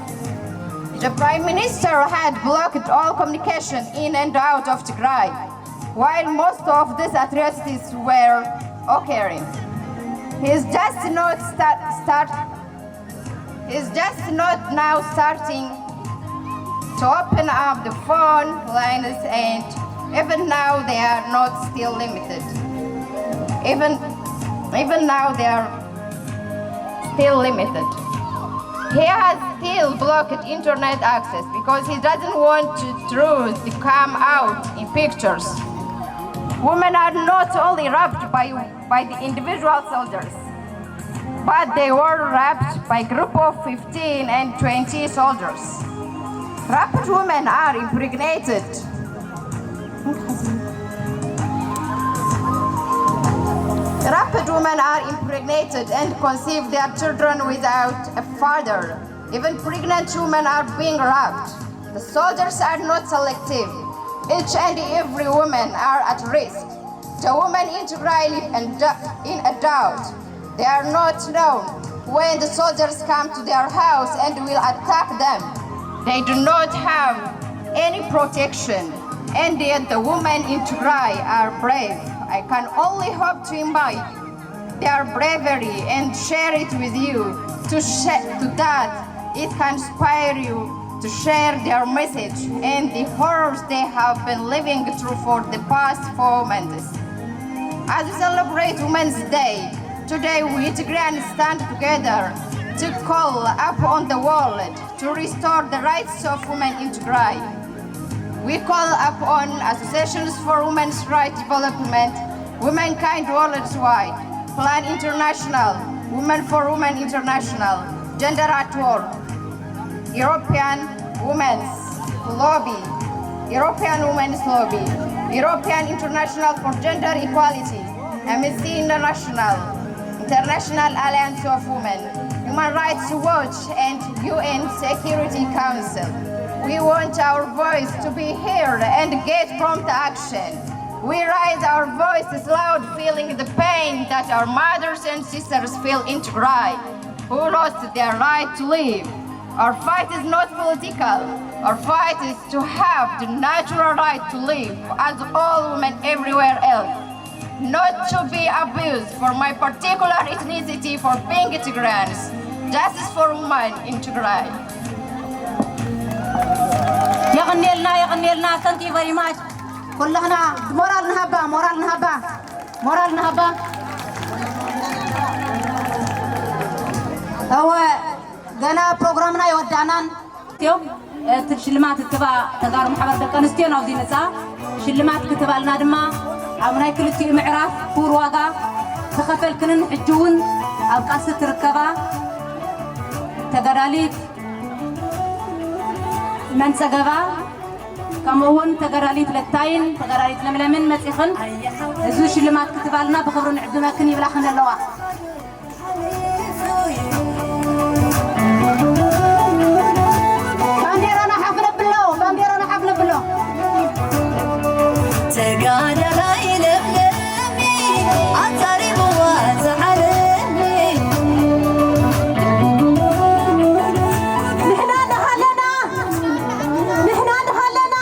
The Prime Minister had blocked all communication in and out of Tigray, while most of these atrocities were occurring. He's just not start, start. He's just not now starting to open up the phone lines, and even now they are not still limited. Even even now they are still limited. He has still blocked internet access because he doesn't want the truth to come out in pictures. Women are not only raped by, by the individual soldiers, but they were raped by group of fifteen and twenty soldiers. Raped women are impregnated. Raped women are impregnated and conceive their children without a father. Even pregnant women are being raped. The soldiers are not selective. Each and every woman are at risk. The women in Tigray live in dou-, in a doubt. They are not known when the soldiers come to their house and will attack them. They do not have any protection, and yet the women in Tigray are brave. I can only hope to imbibe their bravery and share it with you to sh-, to that it can inspire you to share their message and the horrors they have been living through for the past four months. As we celebrate Women's Day, today we Tigrayan stand together to call upon the world to restore the rights of women in Tigray. We call upon associations for women's rights development, Womankind Worldwide, Plan International, Women for Women International, Gender at Work, European Women's Lobby, European Women's Lobby, European International for Gender Equality, Amnesty International, International Alliance of Women, Human Rights Watch, and U N Security Council. We want our voice to be heard and get prompt action. We raise our voices loud, feeling the pain that our mothers and sisters feel in Tigray, who lost their right to live. Our fight is not political. Our fight is to have the natural right to live as all women everywhere else. Not to be abused for my particular ethnicity, for being Tigrayans. Justice for women in Tigray. የቐንየልና፣ የቐንየልና። Thank you very much. ኩላህና ሞራል ንሃባ፣ ሞራል ንሃባ፣ ሞራል ንሃባ። እወ፣ ገና ፕሮግራምና የወዳእናን። እዮም። እቲ ሽልማት እትባ ተጋሩ ማሕበር ደቂ ኣንስትዮ ናብዚ መጻ። ሽልማት ክትባልና ድማ ኣብ ናይ ክልቲኡ ምዕራፍ ክቡር ዋጋ ተኸፈልክንን ሕጂ እውን ኣብ ቃልሲ ትርከባ ተጋዳሊት መንጸገባ፣ ከምኡ እውን ተጋዳሊት ለታይን ተጋዳሊት ለምለምን መጺኽን እዚ ሽልማት ክትባልና ብኽብሪ ንዕድመክን ይብላኽን ኣለዋ። ባንዴራና ሓፍ ነብሎ፣ ባንዴራና ሓፍ ነብሎ። ተጋዳላይ ለምለሚ ኣዛሪብዋ ዝዓለኒ። ንሕና እንዳሃለና፣ ንሕና እንዳሃለና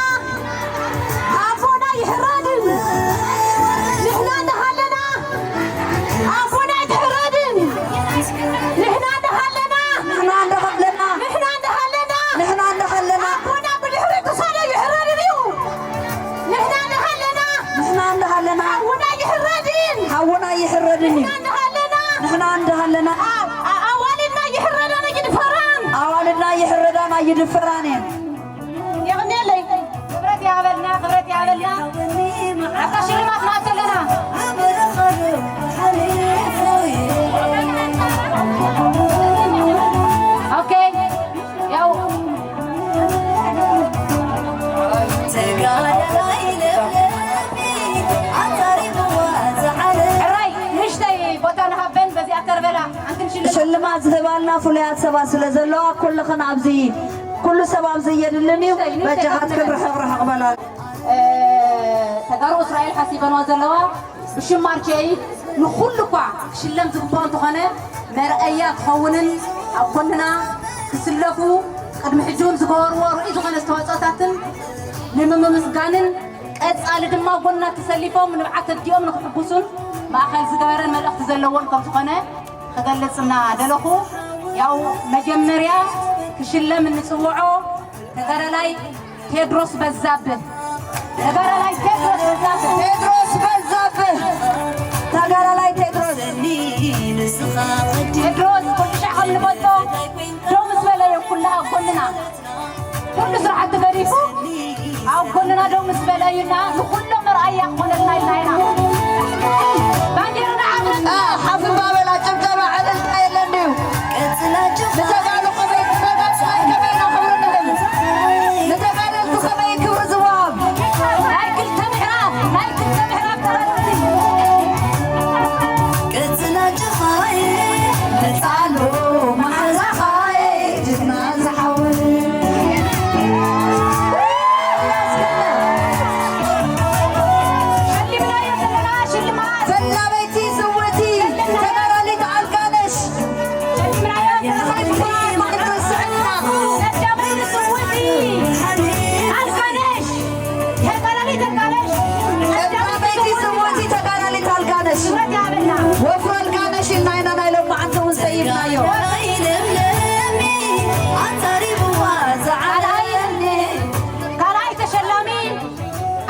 ኣቦና ይሕረድን። ንሕና እንዳሃለና ኣቦና ኣይትሕረድን። ንሕና እንዳሃለና፣ ንሕና እንዳሃለና፣ ንሕና እንዳሃለና፣ ንሕና እንዳሃለና ኣቦና ብድሕሪ ክሳዶ ይሕረድን እዩ። ንሕና እንዳሃለና፣ ንሕና እንዳሃለና ሓውና ይሕረድን። ሓውና ይሕረድን እዩ። ንሕና እንዳሃለና፣ ንሕና እንዳሃለና ኣ-፣ ኣ-፣ ኣዋልድና ይሕረዳን ኣይድፈራን። ኣዋልድና ይሕረዳን ኣይድፈራን እየን። የቕንየለይ። ክብረት ይሃበልና፣ ክብረት ይሃበልና። ኣብታ ሽልማት ንኣቱ ኣለና። ኦኬ። ያው ሕራይ፣ ንእሽተይ ቦታ ንሃበን፣ በዚኣ ተርበላ። ኣንትን ሽልማት። ሽልማት ዝህባልና ፍሉያት ሰባት ስለ ዘለዋ፣ ኩልኽን ኣብዚ ኩሉ ሰብ ኣብዚ የድልን እዩ። ንእሽተይ፣ ንእሽተይ በጃኻትክን ርሕቕ ርሕቕ በላ። እ፣ ተጋሩ እስራኤል ሓሲበንኦ ዘለዋ ብሽም ማርቼይ ንኹሉ እኳ ክሽለም ዝግብኦ እንተኾነ፣ መርኣያ ክኸውንን ኣብ ጎንና ክስለፉ፣ ቅድሚ ሕጂ እውን ዝገበርዎ ርኡይ ዝኾነ ዝተዋፅኦታትን ንምምስጋንን፣ ቀፃሊ ድማ ጎንና ተሰሊፎም ንብዓት ኣዲኦም ንክሕጉሱን ማእኸል ዝገበረን መልእኽቲ ዘለዎን ከም ዝኾነ ክገልጽ እናደለኹ፣ ያው መጀመርያ ክሽለም እንጽውዖ ተጋዳላይ ቴድሮስ በዛብህ። ተጋዳላይ ቴድሮስ በዛብህ። ቴድሮስ በዛብህ። ተጋዳላይ ቴድሮስ። ቴድሮስ ኩሉ ሻዕ ከም ንፈልጦ ደው ምስ በለ እዩ ኩሉ ኣብ ጎንና። ኩሉ ስራሕቲ ገዲፉ ኣብ ጎንና ደው ምስ በለ እዩና ንኹሎም መርኣያ ክኾነልና ኢልና ኢና። ባንዴርና ዓብርና። ሓፍ እባ በላ፣ ጭብጨባ ዕልልታ የለን ድዩ? ንተጋሩ ከመይ፣ ንተጋሩ ከመይ ኢና ክብሪ ንህብ? ንተጋደልቲ ከመይ ክብሪ ዝወሃብ? ናይ ክልተ ምዕራፍ፣ ናይ ክልተ ምዕራፍ ተጋደልቲ። ቀጽል ኣጆኻ'የ፣ መጻሎ መሓዛኻ'የ፣ ጅግና ዝሓወይ። ሸሊምናዮ ዘለና ሽልማት ፈላመይቲ ስውእቲ ተጋዳሊት ኣልጋነሽ። ሸሊምናዮ ዘለና ሽልማት ቀዳመይቲ ስውእቲ ኣልጋነሽ። ተጋዳሊት ኣልጋነሽ። ቀዳመይቲ ስውእቲ ተጋዳሊት ኣልጋነሽ። ክብረት ይሃበልና። ወፍሪ ኣልጋነሽ ኢልና ኢና ናይ ሎማዓንቲ እውን ሰይምናዮ። ካልኣይ፣ ካልኣይ ተሸላሚ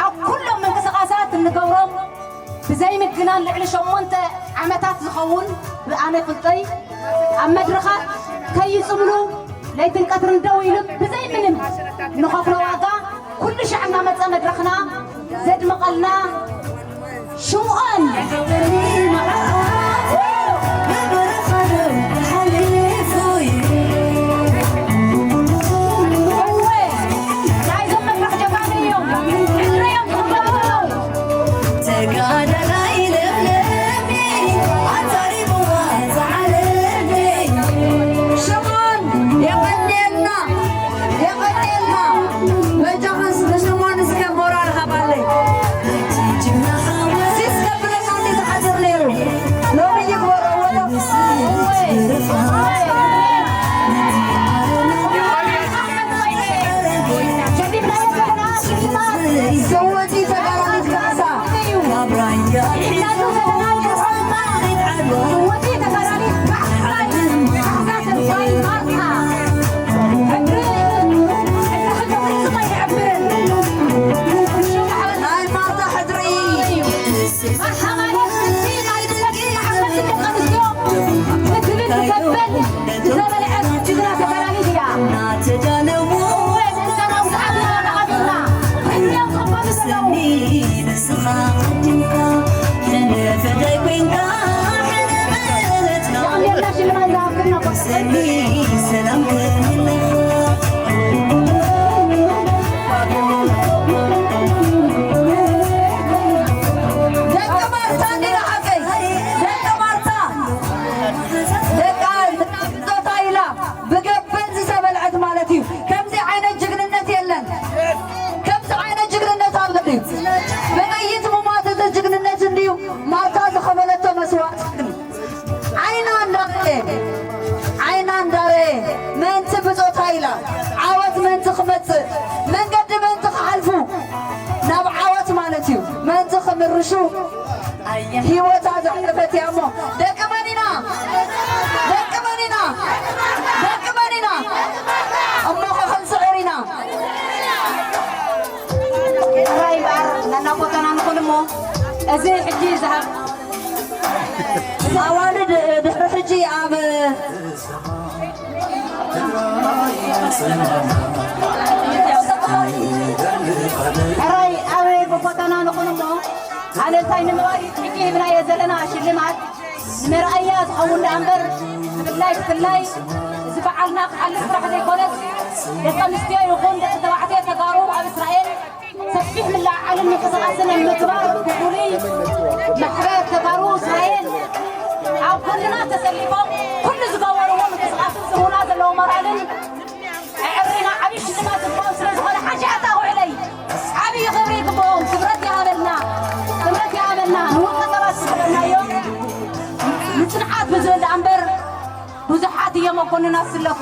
ኣብ ኩሎም ምንቅስቓሳት እንገብሮም ብዘይ ምግናን ልዕሊ ሸሞንተ ዓመታት ዝኸውን ብኣነ ፍልጠይ ኣብ መድረኻት ከይጽምሉ ለይትን ቀትርን ደው ኢሉ ብዘይ ምንም ንኸፍሎ ዋጋ ኩሉ ሻዕ እናመጸ መድረኽና ዘድምቐልና ሽምዖን። እወ፣ ናይዞም መድረኽ ጀጋኑ እዮም። ሕድሪ እዮም ዝኽበሩ ዘለዉ። ተጋዳላይ ለምለመይ፣ ኣዛሪብዋ ዝዓለመይ። ሽምዖን፣ የቐንየልና፣ የቐንየልና። በጃኻስ ንሽምዖን እስከ ሞራል ሃባለይ። ሲስ ከብለና እንዴ ዝሓድር ነይሩ። ሎሚ ይግበሮ ወዶ። ስውእቲ ተጋዳሊት ካሕሳ። ናይ ማርታ ሕድሪ። ማርታ ማለት እቲ ናይ ደቂ ማሕበር ደቂ ኣንስትዮ ክትብል ትገብር ዝተበልዐት ጅግና ተጋዳሊት እያ። እወ፣ ምእንታና ውስዓትና ተቐቢልና፣ ሕድሪ እዮም ዝቕበሉ ዘለዉ። ንስኻ ቀዲምካ፣ ሕነ ፈዳይ ኮይንካ፣ ሕነ ምሕረትና። የቐንየልና ሽልማት ዝሃብክና። ሰኒ ሰላም ክህልኻ። ደቂ ማርታ እንዲና ሓቀይ፣ ደቂ ማርታ፣ ደቂ ዞታ ኢላ ብገበን ዝተበልዐት ማለት እዩ። ከምዚ ዓይነት ጅግንነት የለን። ከምዚ ዓይነት ጅግንነት ኣሎ ድዩ? ብጥይት ምሟት እቲ ጅግንነት እንድዩ ማርታ ዝኸፈለቶ መስዋእቲ። ዓይና እንዳረየ፣ ዓይና እንዳረየ፣ ምእንቲ ብጾታ ኢላ፣ ዓወት ምእንቲ ክመጽእ፣ መንገዲ ምእንቲ ክሓልፉ፣ ናብ ዓወት ማለት እዩ፣ ምእንቲ ክምርሹ፣ ህይወታ ዘሕለፈት እያ እሞ፣ ደቂ መን ኢና? ደቂ መን ኢና? ደቂ መን ኢና? እሞ ኸ ክንስዕር ኢና። ሕራይ እምበኣር፣ ነናቦታና ንኹን እሞ፣ እዚ ሕጂ ዝሃብ ኣዋልድ ድሕሪ ሕጂ ኣብ ሕራይ ኣብ ቦታና ንኹን እሞ፣ ኣነ እንታይ ንምባል እዩ ሕጂ ሂብናዮ ዘለና ሽልማት ንመርኣያ ዝኸውን ደኣ እምበር፣ ብፍላይ፣ ብፍላይ እዚ በዓልና ክሓልፍ ጥራሕ ዘይኮነስ፣ ደቂ ኣንስትዮ ይኹን ደቂ ተባዕትዮ ተጋሩ ኣብ እስራኤል ሰፊሕ ምልዕዓልን ምንቅስቓስን ኣብ ምግባር ብፍሉይ ማሕበር ተጋሩ እስራኤል ኣብ ጎንና ተሰሊፎም ኩሉ ዝገበርዎ ምንቅስቓስን ዝህቡና ዘለዉ ሞራልን ኣዕሪና ዓብዪ ሽልማት ዝግባኦም ስለ ዝኾነ ሓንሻዕ ኣታ ውዕለይ ዓብዪ ክብሪ ይግብኦም። ክብረት ይሃበልና፣ ክብረት ይሃበልና። ንውልቀ ሰባት ዝገበርናዮ ንጽንዓት ብዝብል ደኣ እምበር ብዙሓት እዮም ኣብ ጎንና ዝስለፉ።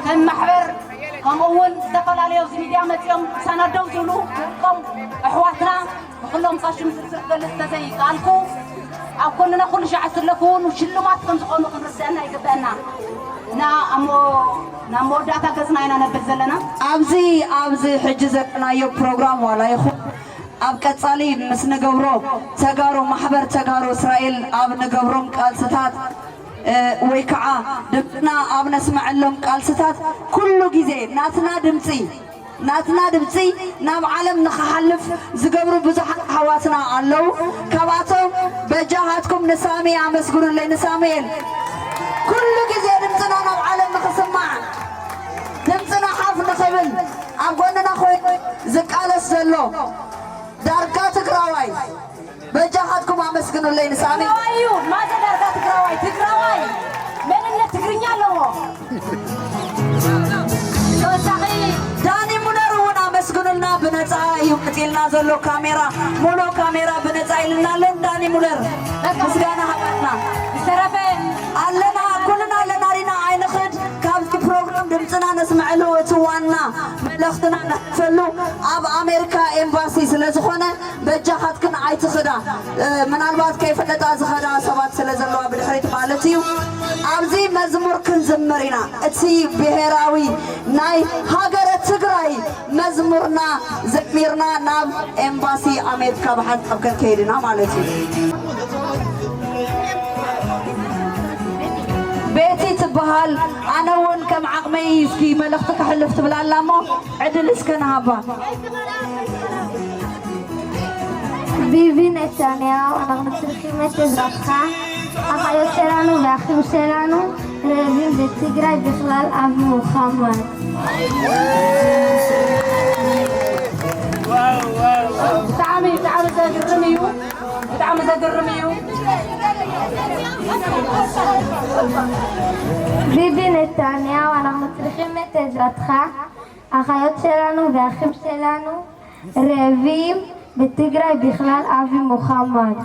ከም ማሕበር ከምኡ እውን ዝተፈላለዩ ኣብዚ ሚድያ መፂኦም ሳናደው ዝብሉ ውልቆም ኣሕዋትና ንኩሎም ሳሽም ዝርዝር ክገልፅ ተዘይከኣልኩ ኣብ ጎንና ኩሉ ሻዕ ዝስለፉ እውን ሽልማት ከም ዝኾኑ ክንርድአና ይግበአና። እና ኣሞ ናብ መወዳእታ ገጽና ኢና ነብል ዘለና። ኣብዚ ኣብዚ ሕጂ ዘለናዮ ፕሮግራም ዋላ ይኹን ኣብ ቀጻሊ ምስ ንገብሮ ተጋሩ ማሕበር ተጋሩ እስራኤል ኣብ ንገብሮም ቃልስታት እ፣ ወይ ከዓ ድምፅና ኣብ ነስመዐሎም ቃልስታት ኩሉ ግዜ ናትና ድምፂ ናትና ድምፂ ናብ ዓለም ንኽሓልፍ ዝገብሩ ብዙሓት ኣሕዋትና ኣለዉ። ካብኣቶም በጃኻትኩም ንሳሚ ኣመስግኑለይ። ንሳሙኤል ኩሉ ግዜ ድምፅና ናብ ዓለም ንኽስማዕ ድምፅና ሓፍ ንኽብል ኣብ ጎንና ኮይኑ ዝቃለስ ዘሎ ዳርጋ ትግራዋይ በጃኻትኩም ኣመስግኑለይ ንሳሚ። ትግራዋይ እዩ ማዘ ዳርጋ ትግራዋይ ትግራዋይ መንነት ትግርኛ ኣለዎ። ተወሳኺ ዳኒ ሙለር እውን ኣመስግኑልና። ብነፃ እዩ መፂልና ዘሎ ካሜራ፣ ሙሉ ካሜራ ብነፃ ኢልና ኣሎ። ዳኒ ሙለር ምስጋና ሃበና። ዝተረፈ ኣለና፣ ኩልና ኣለና ዲና? ኣይንኽድ። ካብዚ ፕሮግራም ድምፅና ነስምዐሉ፣ እቲ ዋና መልእኽትና ነሕልፈሉ ኣብ ኣሜሪካ ኤምባሲ ስለ ዝኾነ በጃኻትክን ኣይትኽዳ። እ፣ ምናልባት ከይፈለጣ ዝኸዳ ሰባት ስለ ዘለዋ ብድሕሪት ማለት እዩ። ኣብዚ መዝሙር ክንዝምር ኢና። እቲ ብሄራዊ ናይ ሃገረ ትግራይ መዝሙርና ዘሚርና ናብ ኤምባሲ ኣሜሪካ ብሓንሳብ ክንከይድ ኢና ማለት እዩ። ቤቲ ትበሃል። ኣነ እውን ከም ዓቕመይ እስኪ መልእኽቲ ከሕልፍ ትብል ኣላ እሞ ዕድል እስከ ንሃባ። ቢቢ ነታንያሁ ኣናቕንትርኪ መተዝራትካ ኣኻዮ ሰላኑ ዳኺም ሰላኑ ረቢም ብትግራይ ብኽላል ኣብ ሙኻማን። ብጣዕሚ ብጣዕሚ ዘግርም እዩ። ብጣዕሚ ዘግርም እዩ። ቢቢ ነታንያሁ ኣናቕንትርኪ መተዝራትካ ኣኻዮ ሰላኑ ዳኺም ሰላኑ ረቢም ብትግራይ ብኽላል ኣብ ሙኻማን።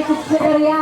ትስዕር እያ።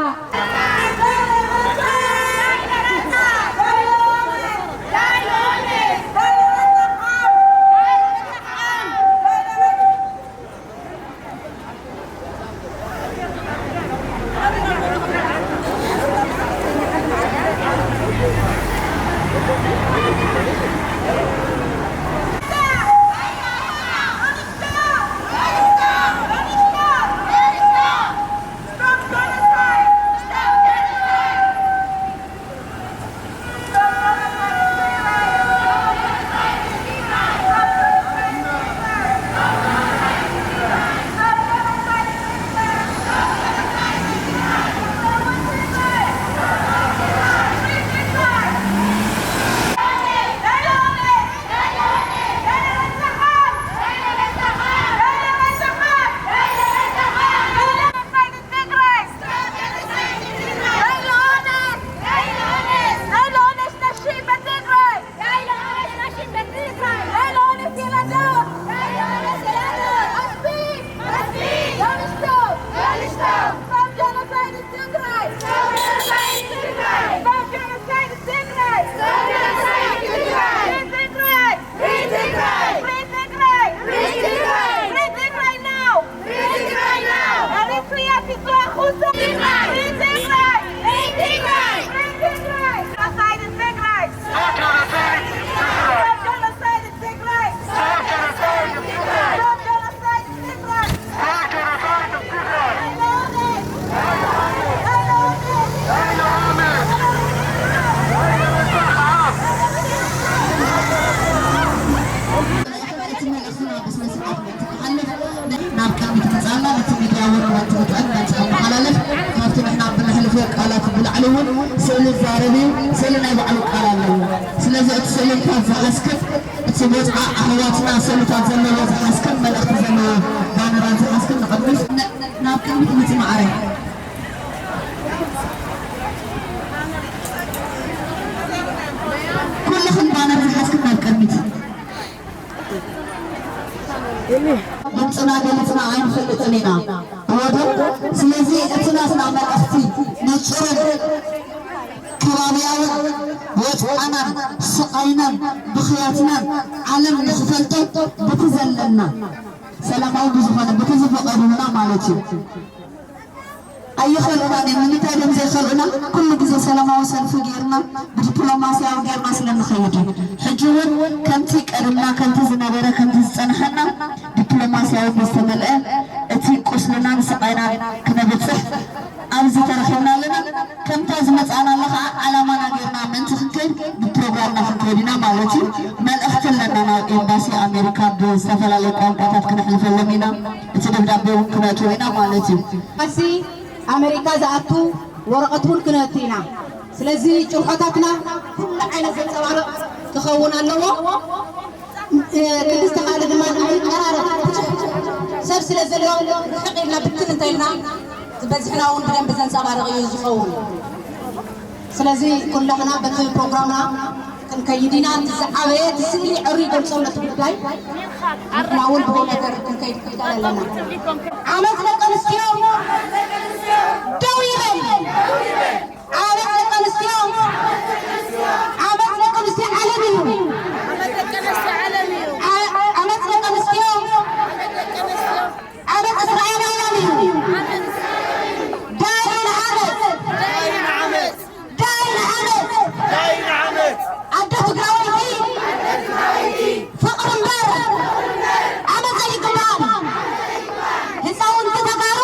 Free Tigray! Free Tigray! Free Tigray! Free Tigray now! Free Tigray now! Eritrea ትትኩስ! Free Tigray! Free Tigray! Free Tigray! Genocide in Tigray! Stop genocide in Tigray! Stop genocide in Tigray! Stop genocide in Tigray! Stop genocide in Tigray! Stop genocide in Tigray! እቲ መልእኽትና ብስነ ስርዓት ምእንቲ ክሓልፍ ናብ ቅድሚት ምጻና ነቲ ሚድያ ወረቐት ትውጥዕን መልሲ ኣመሓላልፍ። ካብቲ ንሕና ብነሕልፎ ቃላት ብላዕሊ እውን ስእሊ ይዛረብ እዩ። ስእሊ ናይ ባዕሉ ቃል ኣለዎ። ስለዚ እቲ ስእሊ እንኳ ዝሓዝክን እቲ ቦትዓ ኣሕዋትና ስእልታት ዘለዎ ዝሓዝክን መልእኽቲ ዘለዎ ባነራት ዝሓዝክን ንቕድሚት ናብ ቅድሚት ምጽእ ማዕረ። ኩልኽን ባነር ዝሓዝክን ናብ ቅድሚት። ድምፅና ገሊፅና ኣይንፈልጥን ኢና። እወ ዶ? ስለዚ እቲ ናትና መልእኽቲ ንፁርን ከባብያውን ወፅዓናን ስቓይናን ብኽያትናን ዓለም ንኽፈልጦ በቲ ዘለና ሰላማዊ ብዝኾነ በቲ ዝፈቐዱልና ማለት እዩ። ኣይኸልኡናን እዮም። ንምንታይ ድዮም ዘይኸልኡና? ኩሉ ግዜ ሰላማዊ ሰልፊ ጌርና፣ ብዲፕሎማስያዊ ጌርና ስለ ንኸይድ እዩ። ሕጂ እውን ከምቲ ቀደምና፣ ከምቲ ዝነበረ፣ ከምቲ ዝጸንሐና ዲፕሎማስያዊ ብዝተመልአ እቲ ቁስልናን ስቓይናን ክነብጽሕ ኣብዚ ተረኺብና ኣለና። ከምታ ዝመጻእናላ ኸዓ ዓላማና ጌርና ምእንቲ ክንከይድ ብፕሮግራምና ክንከይድ ኢና ማለት እዩ። መልእኽቲ ኣለና ናብ ኤምባሲ ኣሜሪካ ብዝተፈላለዩ ቋንቋታት ክነሕልፈሎም ኢና። እቲ ደብዳቤ እውን ክነእትዎ ኢና ማለት እዩ። ኤምባሲ ኣሜሪካ ዝኣቱ ወረቐት እውን ክነእቱ ኢና። ስለዚ ጭርሖታትና ኩሉ ዓይነት ዘንጸባርቕ ክኸውን ኣለዎ። እ፣ ክንዲ ዝተኻእለ ድማ ንኽንቀራረብ ብዙሕ ሰብ ስለ ዘሎ ርሕቕ ኢልና ብትን እንተኢልና ዝበዝሕና እውን ብደንቢ ዘንጸባርቕ እዩ ዝኸውን። ስለዚ ኩላህና በቲ ፕሮግራምና ክንከይድ ኢና። እቲ ዝዓበየ እቲ ስእሊ ዕሩ ይገልጾ ነቲ ጉዳይ። ንሕና እውን ብኡ ነገር ክንከይድ ክኢል ኣለና። ዓመት ደቂ ኣንስትዮ ደው ይበል። ዓመት ደቂ ኣንስትዮ፣ ዓመት ደቂ ኣንስትዮ ዓለም እዩ። ዓ-፣ ዓመት ደቂ ኣንስትዮ ዓመት እስራኤላውያን እዩ። ዳይን ዓመት፣ ዳይን ዓመት፣ ዳይን ዓመት። ኣደ ትግራወይቲ ፍቕሪ እምበር ዓመት ኣይግባእን። ህፃውንቲ ተጋሩ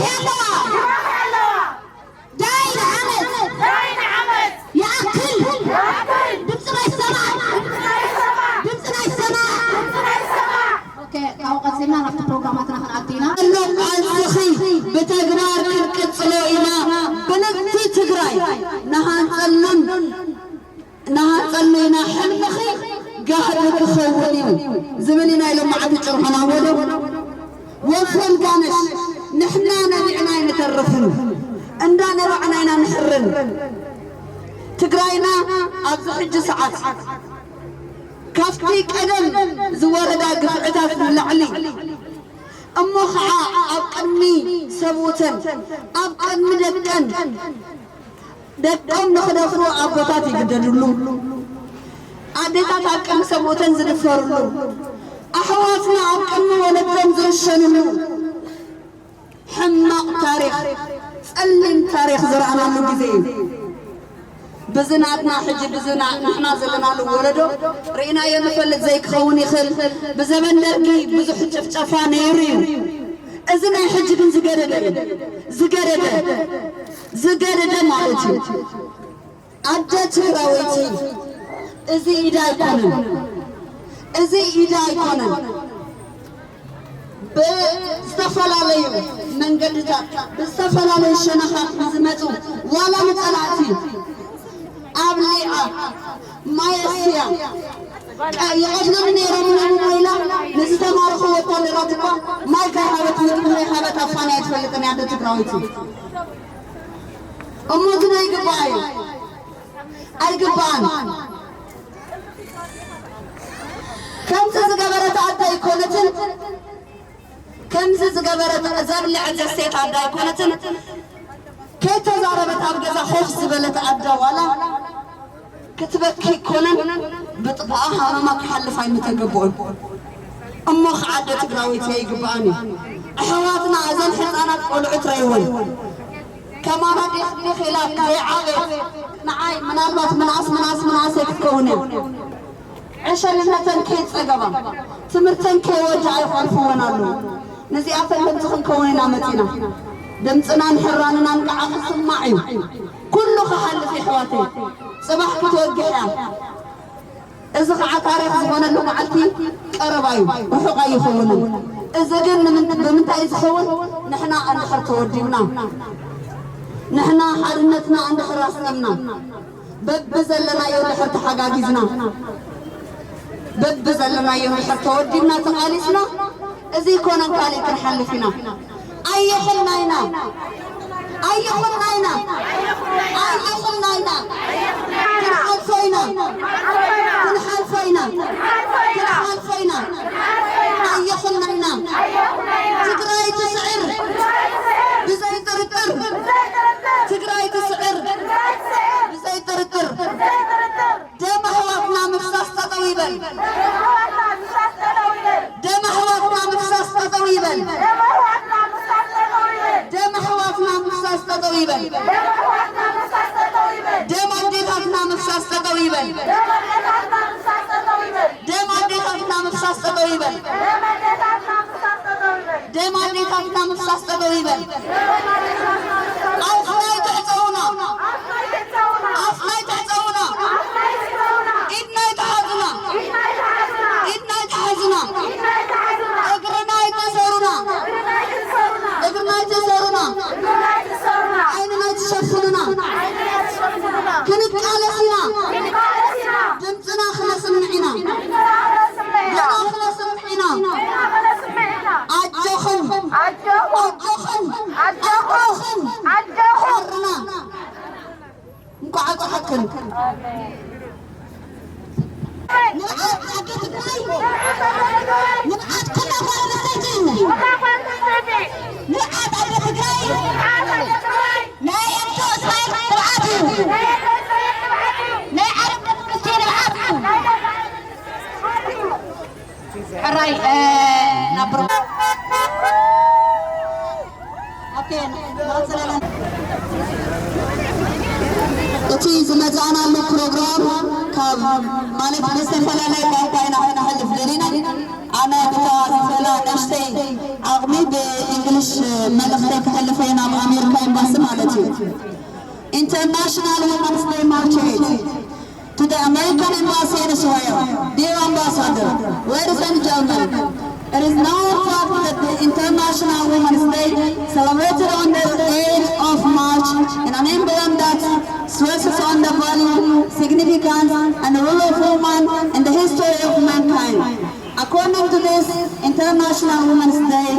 ኣለዋ። ዳይ ንዓመት ይኣክል። ድምፅና ይሰማዕ። ድምፅና ይሰማዕ። ኦኬ፣ ካብኡ ቀፂልና ናብቲ ፕሮግራማትና ክንኣቱ ኢና። ኣሎ ቃልስኺ ብተግባር ክንቅፅሎ ኢና። ብልፅቲ ትግራይ ንሃንፀሉን ንሃንፀሉ ኢና። ሕልምኺ ጋህዲ ክኸውን እዩ ዝብል ኢና ኢሎም መዓልቲ ጭርሖና ወደ ወፈን ጋነሽ ንሕና ነቢዕና ኣይንተርፍን፣ እንዳ ነባዕና ኢና ንሕርን። ትግራይና ኣብዚ ሕጂ ሰዓት ካብቲ ቀደም ዝወረዳ ግፍዕታት ንላዕሊ እሞ ኸዓ ኣብ ቅድሚ ሰብኡተን ኣብ ቅድሚ ደቀን ደቆም ንኽደፍሩ ኣቦታት ይግደድሉ፣ ኣዴታት ኣብ ቅድሚ ሰብኡተን ዝድፈርሉ፣ ኣሕዋትና ኣብ ቅድሚ ወለዶም ዝርሸንሉ ሕማቕ ታሪኽ፣ ጸሊም ታሪኽ ዝረኣናሉ ግዜ እዩ። ብዝናትና ሕጂ ብዝና ንሕና ዘለናሉ ወለዶ ርኢናዮ ንፈልጥ ዘይክኸውን ይኽእል። ብዘበን ደርጊ ብዙሕ ጭፍጨፋ ነይሩ እዩ። እዚ ናይ ሕጂ ግን ዝገደደ እዩ። ዝገደደ ዝገደደ ማለት እዩ። ኣደ ትግራወይቲ እዚ ኢዳ ኣይኮነን፣ እዚ ኢዳ ኣይኮነን። ብዝተፈላለዩ መንገድታት ብዝተፈላለዩ ሸነኻት ንዝመፁ ዋላ ንፀላእቲ ኣብሊዓ ማየስያ ይቐትሉኒ ነይሮም እዮም እሞ ኢላ ንዝተማረኹ ወታደራት እኳ ማይ ከይሃበት ምግቢ ከይሃበት ኣፋንያ ኣይትፈልጥን እያ ኣደ ትግራወይቲ። እሞ ግን ኣይግባኣ እዩ። ኣይግባኣን። ከምዚ ዝገበረት ኣደ ኣይኮነትን። ከምዚ ዝገበረት ዘብልዐት ዘስተየት ኣደ ኣይኮነትን። ከይተዛረበት ኣብ ገዛ ኮፍ ዝበለት ኣደ ዋላ ክትበኪ ኣይኮነን፣ ብጥቓኣ ሃመማ ክሓልፍ ኣይምተገብኦን። እሞ ኸዓ ኣደ ትግራወይቲ ኣይግባኣን እዩ። ኣሕዋትና እዘን ሕፃናት ቆልዑት ረይወን ከማና ዲኽ ዲኽ ኢላ ዘይዓበየት ንዓይ ምናልባት ምንኣስ ምንኣስ ምንኣሰይ ክትከውን እያ። ዕሸልነተን ከይጸገባ ትምህርተን ከይወድኣ ይኾልፍወን ኣለዉ። ነዚኣተን ከምዚ ክንከውን ኢና መጺና። ድምፅናን ሕራንናን ከዓ ክስማዕ እዩ። ኩሉ ክሓልፍ እዩ ኣሕዋተይ። ፅባሕ ክትወግሕ እያ። እዚ ከዓ ታሪኽ ዝኾነሉ መዓልቲ ቀረባ እዩ፣ ርሑቕ ኣይኸውንን። እዚ ግን ንምንት- ብምንታይ እዩ ዝኸውን? ንሕና እንድሕር ተወዲብና፣ ንሕና ሓድነትና እንድሕር ኣስጢምና፣ በብዘለናዮ እንድሕር ተሓጋጊዝና፣ በብዘለናዮ እንድሕር ተወዲብና ተቓሊስና፣ እዚ ኣይኮነን ካልእ ክንሓልፍ ኢና። ኣይኹንና ኢና። ኣይኹንና ኢና። ኣይኹንና ኢና። ክንሓልፎ ኢና። ክንሓልፎ ኢና። ክንሓልፎ ኢና። ኣይኹንና ኢና። ትግራይ ትስዕር ብዘይ ጥርጥር። ትግራይ ትስዕር ብዘይ ጥርጥር። ደም ኣሕዋትና ምፍሳስ ጠጠው ይበል። ደም ኣሕዋትና ምፍሳስ ጠጠው ይበል። ደም ኣሕዋትና ምፍሳስ ጠጠው ይበል። ደም ኣዴታትና ምፍሳስ ጠጠው ይበል። ደም ኣዴታትና ምፍሳስ ጠጠው ይበል። ደም ኣዴታትና ምፍሳስ ጠጠው ይበል። ኣፍና ኣይትዕጸውና። ኣፍና ኣይትዕጸውና። ኢድና ኣይትሓዙና። ኢድና ኣይትሓዙና። እግርና ኣይትእሰሩና። እግርና ኣይትእሰሩና። ዓይንና ኣይትሸፍኑና። ክንቃለስ ኢና። ድምፅና ክነስምዕ ኢና። ገና ክነስምዕ ኢና። ኣጆኹም። ኣጆኹም። ኣጆኹም። ኣጆኹም። ኣጆኹም። ሓርና። እንኳዕ ኣብፀሐክን። ንብዓት ኣደ ትግራይ፣ ንብዓት ኩላ ጓል ኣንስተይቲ እዩ። ንብዓት ኣደ ትግራይ፣ ናይ ኣቶ እስራኤል ንብዓት እዩ። ናይ ዓረብ ደቂ ኣንስትዮ ንብዓት እዩ። ሕራይ፣ እ፣ ናብ ብር-፣ ኦኬ፣ ንቐጽል ኣለና። እቲ ዝመጻእናሉ ፕሮግራም ካብ፣ ማለት፣ ብዝተፈላለየ ቋንቋ ኢና ክነሕልፍ ደሊና። ኣነ ብታ ዝበላ ነሽተይ ዓቕሚ ብእንግሊሽ መልእኽተይ ክሕልፈ ናብ ኣሜሪካ ኤምባሲ ማለት እዩ። International Women's Day March eight. To the American Embassy in Israel, dear Ambassador, ladies and gentlemen, it is now a fact that the International Women's Day, celebrated on the eighth of March, in an emblem that stresses on the value, significance, and the role of women in the history of mankind. According to this, International Women's Day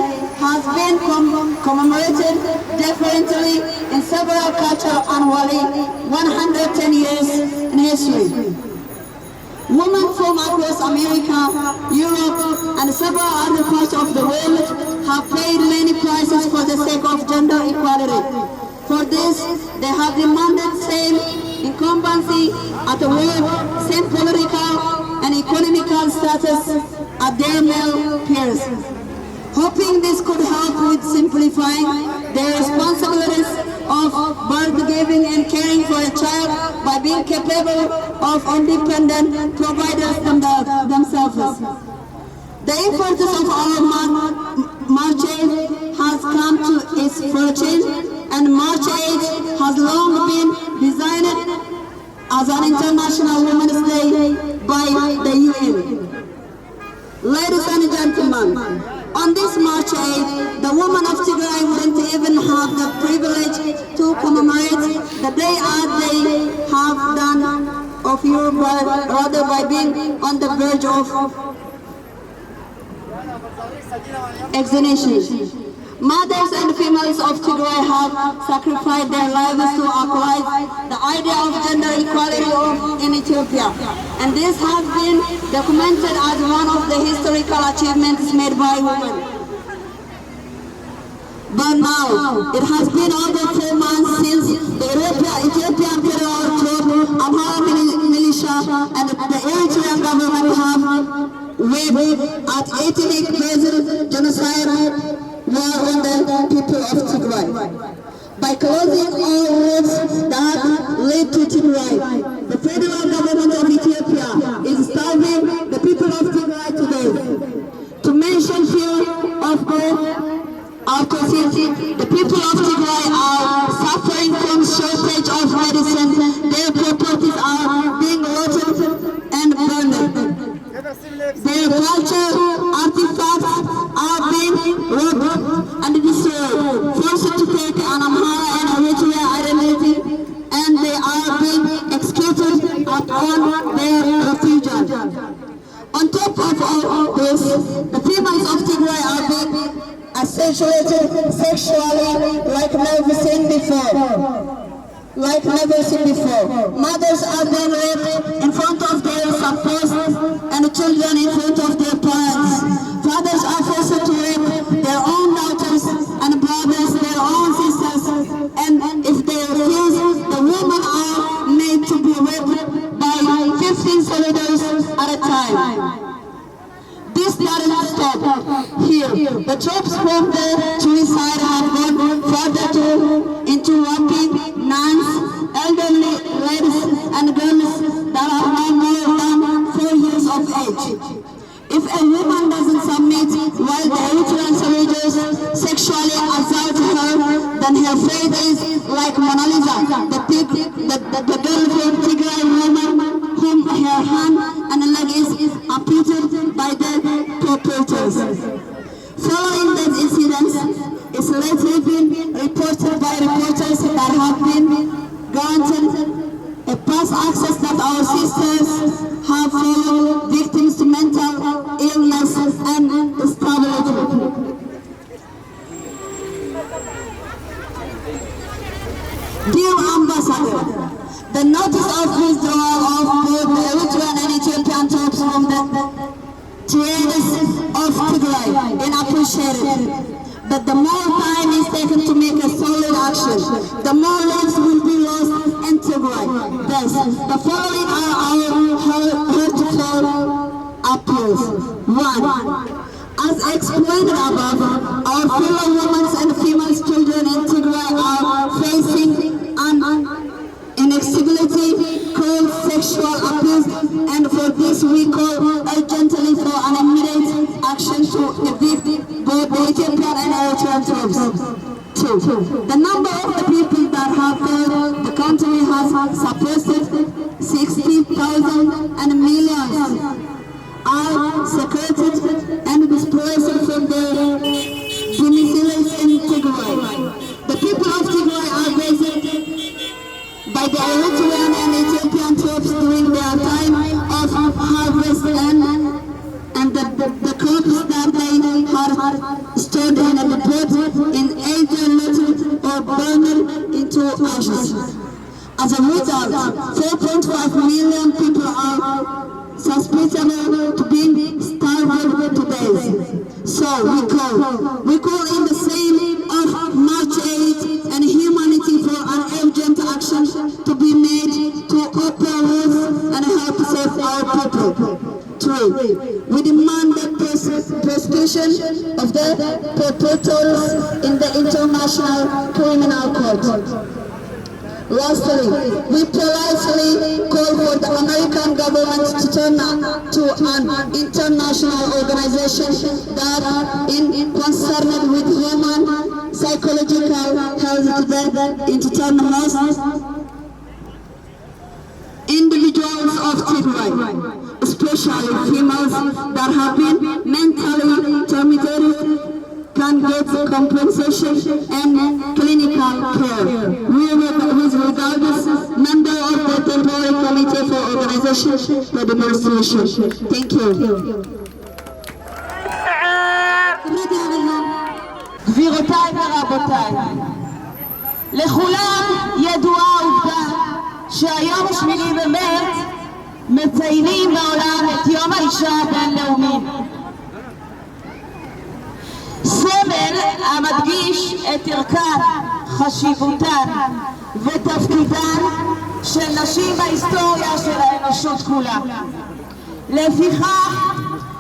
has been com- commemorated differently in several cultures annually, one hundred ten years in history. Women from across America, Europe, and several other parts of the world have paid many prices for the sake of gender equality. For this, they have demanded same incumbency at the work, same political and economical status as their male peers, hoping this could help with simplifying their responsibilities of birth giving and caring for a child by being capable of independent providers them- themselves. The efforts of our mar- marches has come to its fruition, and March eighth has long been designed as an International Women's Day by the U N. Ladies and gentlemen, on this March eighth, the women of Tigray wouldn't even have the privilege to commemorate the day as they have done of Europe, but rather by being on the verge of extinction. Mothers and females of Tigray have sacrificed their lives to actualize the idea of gender equality of, in Ethiopia, and this has been documented as one of the historical achievements made by women. But now, it has been over four months since the Ethiopia, Ethiopian Federal Troop, Amhara mili- militia, and the Eritrean government have waged an ethnic-based genocide war on the people of Tigray. By closing all roads that lead to Tigray, the federal government of Ethiopia is starving the people of Tigray to death. To mention few of the atrocities, the people of Tigray are suffering from shortage of medicine. Their properties are being looted and burned. Their culture artifacts are being robbed and destroyed, forced to take an Amhara and Eritrea identity, and they are being executed upon their refusal. On top of all this, the females of Tigray are being assaulted sexually like never seen before. Like never seen before. Mothers are being raped in front of their spouses and children in front of their parents. Fathers are forced to rape their own daughters and brothers, their own sisters, and if they refuse, the women are made to be raped by fifteen soldiers at a time. This doesn't stop here. The troops from the Tigray's side have gone further to interrupting nuns, elderly ladies, and girls that are no more than four years of age. If a woman doesn't submit while the Eritrean soldiers sexually assault her, then her fate is like Mona Lisa, the, pig, the, the, the girl from Tigray woman whom her hand and leg is amputed by the perpetrators. Following these incidents, it's lately been reported by reporters that have been granted a pass access that our sisters have fallen victims to mental illness and instability. Dear Ambassador, the notice of withdrawal of both the Eritrean and Ethiopian troops from the Tigray's of Tigray is appreciated. But the more time is taken to make a solid action, the more lives will be lost in Tigray. Thus, the following are our heart- heartfelt appeals. One, as explained above, our fellow women and female children in Tigray are facing an inexcusability, cruel sexual abuse, and for this we call urgently for an immediate The number of the people that have fled the country has surpassed sixty thousand, and millions are secluded and displaced from their domiciles in Tigray. The people of Tigray are faced by the Eritrean and Ethiopian troops during their time of harvest, and, and the, the crops that they had stored in a depot in either looted or burned into ashes. As a result, four point five million people are susceptible to being starved to death. So we call, we call in the same of March eighth and humanity for an urgent action to be made to oppose and help save our people. Three, we demand the pros- prosecution of the perpetrators in the International Criminal Court. Lastly, we politely call for the American government to turn to an international organization that is concerned with human psychological health to the internal individuals of Tigray, especially females that have been mentally traumatized, can get compensation and clinical care. We will, with regards, member of the temporary committee for organization the demonstration. Thank you. גבירותיי ורבותיי, לכולם ידועה העובדה שהיום השמיני במרץ מציינים בעולם את יום האישה הבינלאומי. סמל המדגיש את ערכן, חשיבותן ותפקידן של נשים בהיסטוריה של האנושות כולה. לפיכך,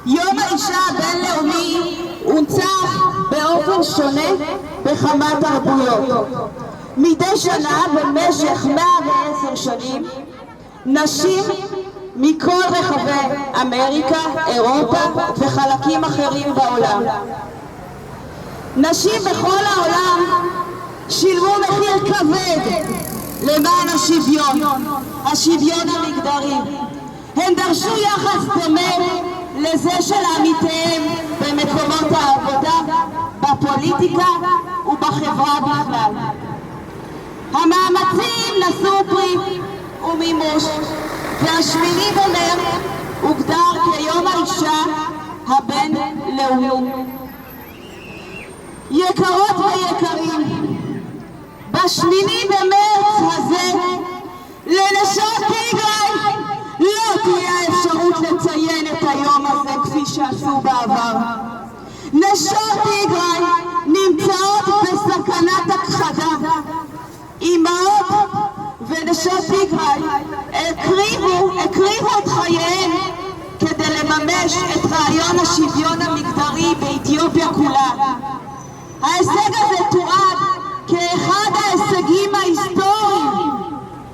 יום האישה הבינלאומי הונצח באופן שונה בכמה תרבויות. מדי שנה במשך מאה ועשר שנים, נשים מכל רחבי אמריקה, אירופה וחלקים אחרים בעולם. נשים בכל העולם שילמו מחיר כבד למען השוויון, השוויון המגדרי. הן דרשו יחס דומה לזה של עמיתיהם במקומות העבודה, בפוליטיקה ובחברה בכלל. המאמצים נשאו פרי ומימוש, והשמיני במרץ הוגדר כיום האישה הבינלאומי. יקרות ויקרים, בשמיני במרץ הזה לנשות תיגראי לא תהיה האפשרות לציין את היום הזה כפי שעשו בעבר. נשות תיגראי נמצאות בסכנת הכחדה. אימהות ונשות תיגראי הקריבו, הקריבו את חייהן כדי לממש את רעיון השוויון המגדרי באתיופיה כולה. ההישג הזה תועד כאחד ההישגים ההיסטוריים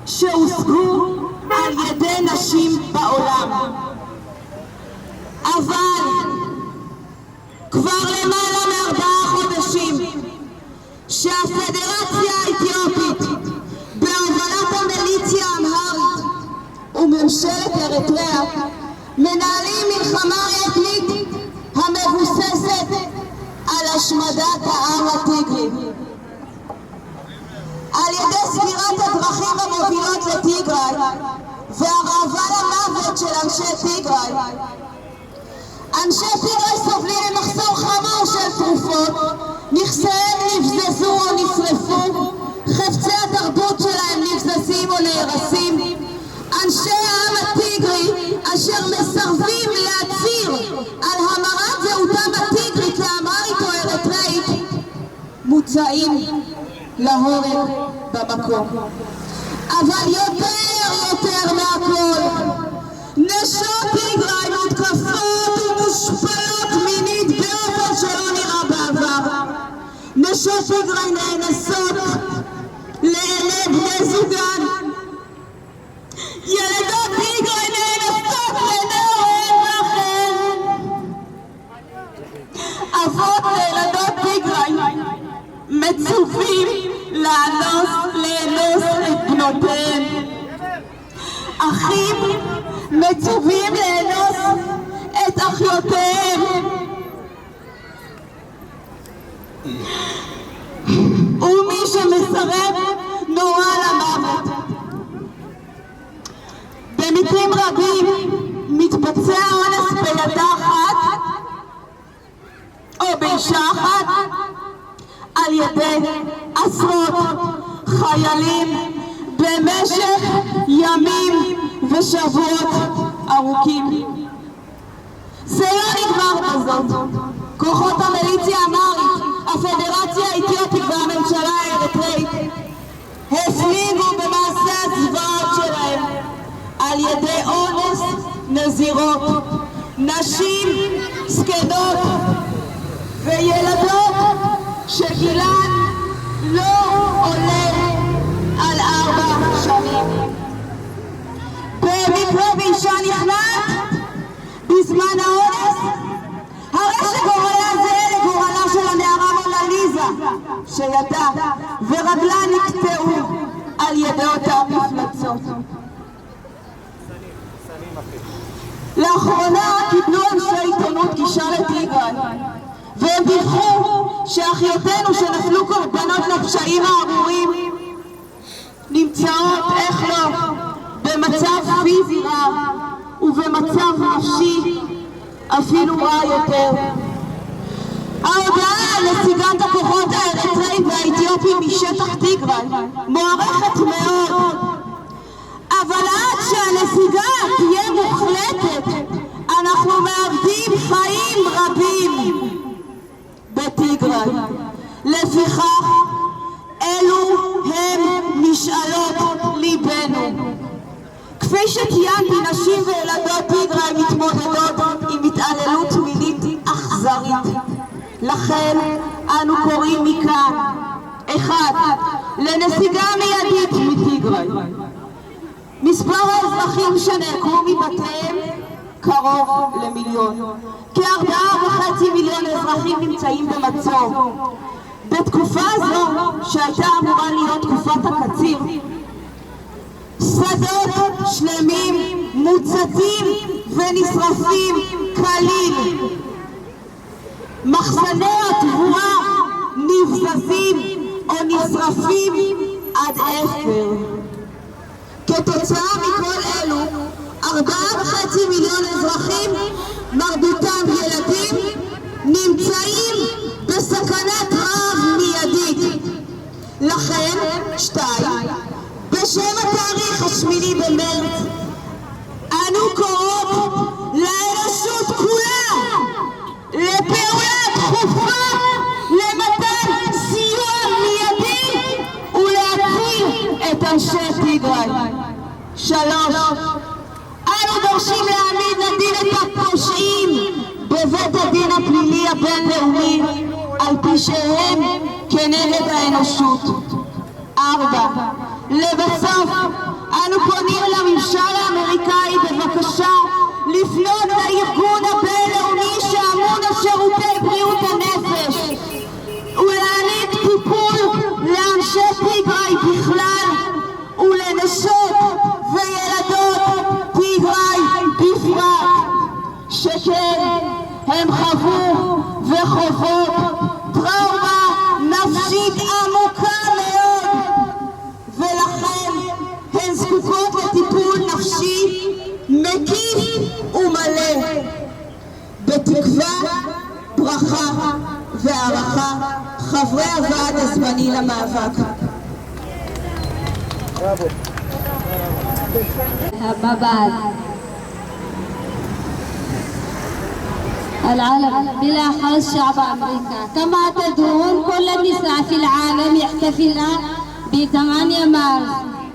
שהושגו על ידי נשים בעולם. אבל כבר למעלה מארבעה חודשים שהפדרציה האתיופית בהובלת המיליציה האמהרית וממשלת אריתריאה מנהלים מלחמה אתנית המבוססת על השמדת העם הטיגרי. על ידי סגירת הדרכים המובילות לתיגראי והרעבה למוות של אנשי תיגראי. אנשי תיגראי סובלים ממחסור חמור של תרופות, נכסיהם נבזזו או נשרפו, חפצי התרבות שלהם נבזזים או נהרסים. אנשי העם הטיגרי אשר מסרבים להצהיר על המרת זהותם הטיגרית לאמהרית או אריתריאית מוצאים להורג במקום. אבל יותר, יותר מהכל, נשות תיגראי מותקפות ומושפלות מינית באופן שלא נראה בעבר. נשות תיגראי נאנסות לעיני בני זוגן. ילדות תיגראי נאנסות לעיני הוריהן ואחיהן. אבות וילדות תיגראי מצווים מצווים לאנוס את אחיותיהם, ומי שמסרב נורה למוות. במקרים רבים מתבצע אונס בידה אחת או באישה אחת על ידי עשרות חיילים במשך ימים ושבועות ארוכים. זה לא נגמר בזאת. כוחות המיליציה האמרית, הפדרציה האתיופית והממשלה האריתראית הפליגו במעשי הזוועות שלהם על ידי אונס נזירות, נשים זקנות וילדות שגילן לא עולה על ארבע שנים. במקרה ואישה נכנעת בזמן האונס, הרי שגורלה זהה לגורלה של הנערה מונליזה, שידה ורגלה נקטעו על ידי אותן מפלצות. לאחרונה קיבלו אנשי עיתונות גישה לתיגראי, והם דיווחו שאחיותינו שנפלו קורבנות לפשעים הארורים נמצאות, איך לא, במצב פיזי רע ובמצב נפשי אפילו רע יותר. ההודעה על נסיגת הכוחות האריתראים והאתיופים משטח תיגראי מוערכת מאוד, אבל עד שהנסיגה תהיה מוחלטת אנחנו מאבדים חיים רבים בתיגראי. לפיכך, אלו הם משאלות ליבנו. כפי שציינתי, נשים וילדות תיגראי מתמודדות עם התעללות מינית אכזרית. לכן אנו קוראים מכאן: אחד, לנסיגה מיידית מתיגראי. מספר האזרחים שנעקרו מבתיהם קרוב למיליון. כארבעה וחצי מיליון אזרחים נמצאים במצור. בתקופה זו, שהייתה אמורה להיות תקופת הקציר, שדות שלמים מוצתים ונשרפים כליל. מחסני התבואה נבזזים או נשרפים עד אפר. כתוצאה מכל אלו, ארבעה וחצי מיליון אזרחים, מרביתם ילדים, נמצאים בסכנת רעב מיידית. לכן, שתיים, בשם התאריך השמיני במרץ, אנו קוראות לאנושות כולה לפעולה דחופה למתן סיוע מיידי ולהציל את אנשי תיגראי. שלוש, אנו דורשים להעמיד לדין את הפושעים בבית הדין הפלילי הבינלאומי על פשעיהם כנגד האנושות. ארבע, לבסוף, אנו פונים לממשל האמריקאי בבקשה לפנות לארגון הבינלאומי שאמון על שירותי בריאות הנפש ולהעניק טיפול לאנשי תיגראי בכלל ולנשות וילדות תיגראי בפרט, שכן הם חוו וחוות טראומה נפשית עמוקה מאוד, ולכן הן זקוקות לטיפול נפשי מקיף ומלא. בתקווה, ברכה והערכה, חברי הוועד הזמני למאבק. أما بعد، العالم بالأخص شعب أمريكا، كما تدرون كل النساء في العالم يحتفلن ب ثمانية مارس.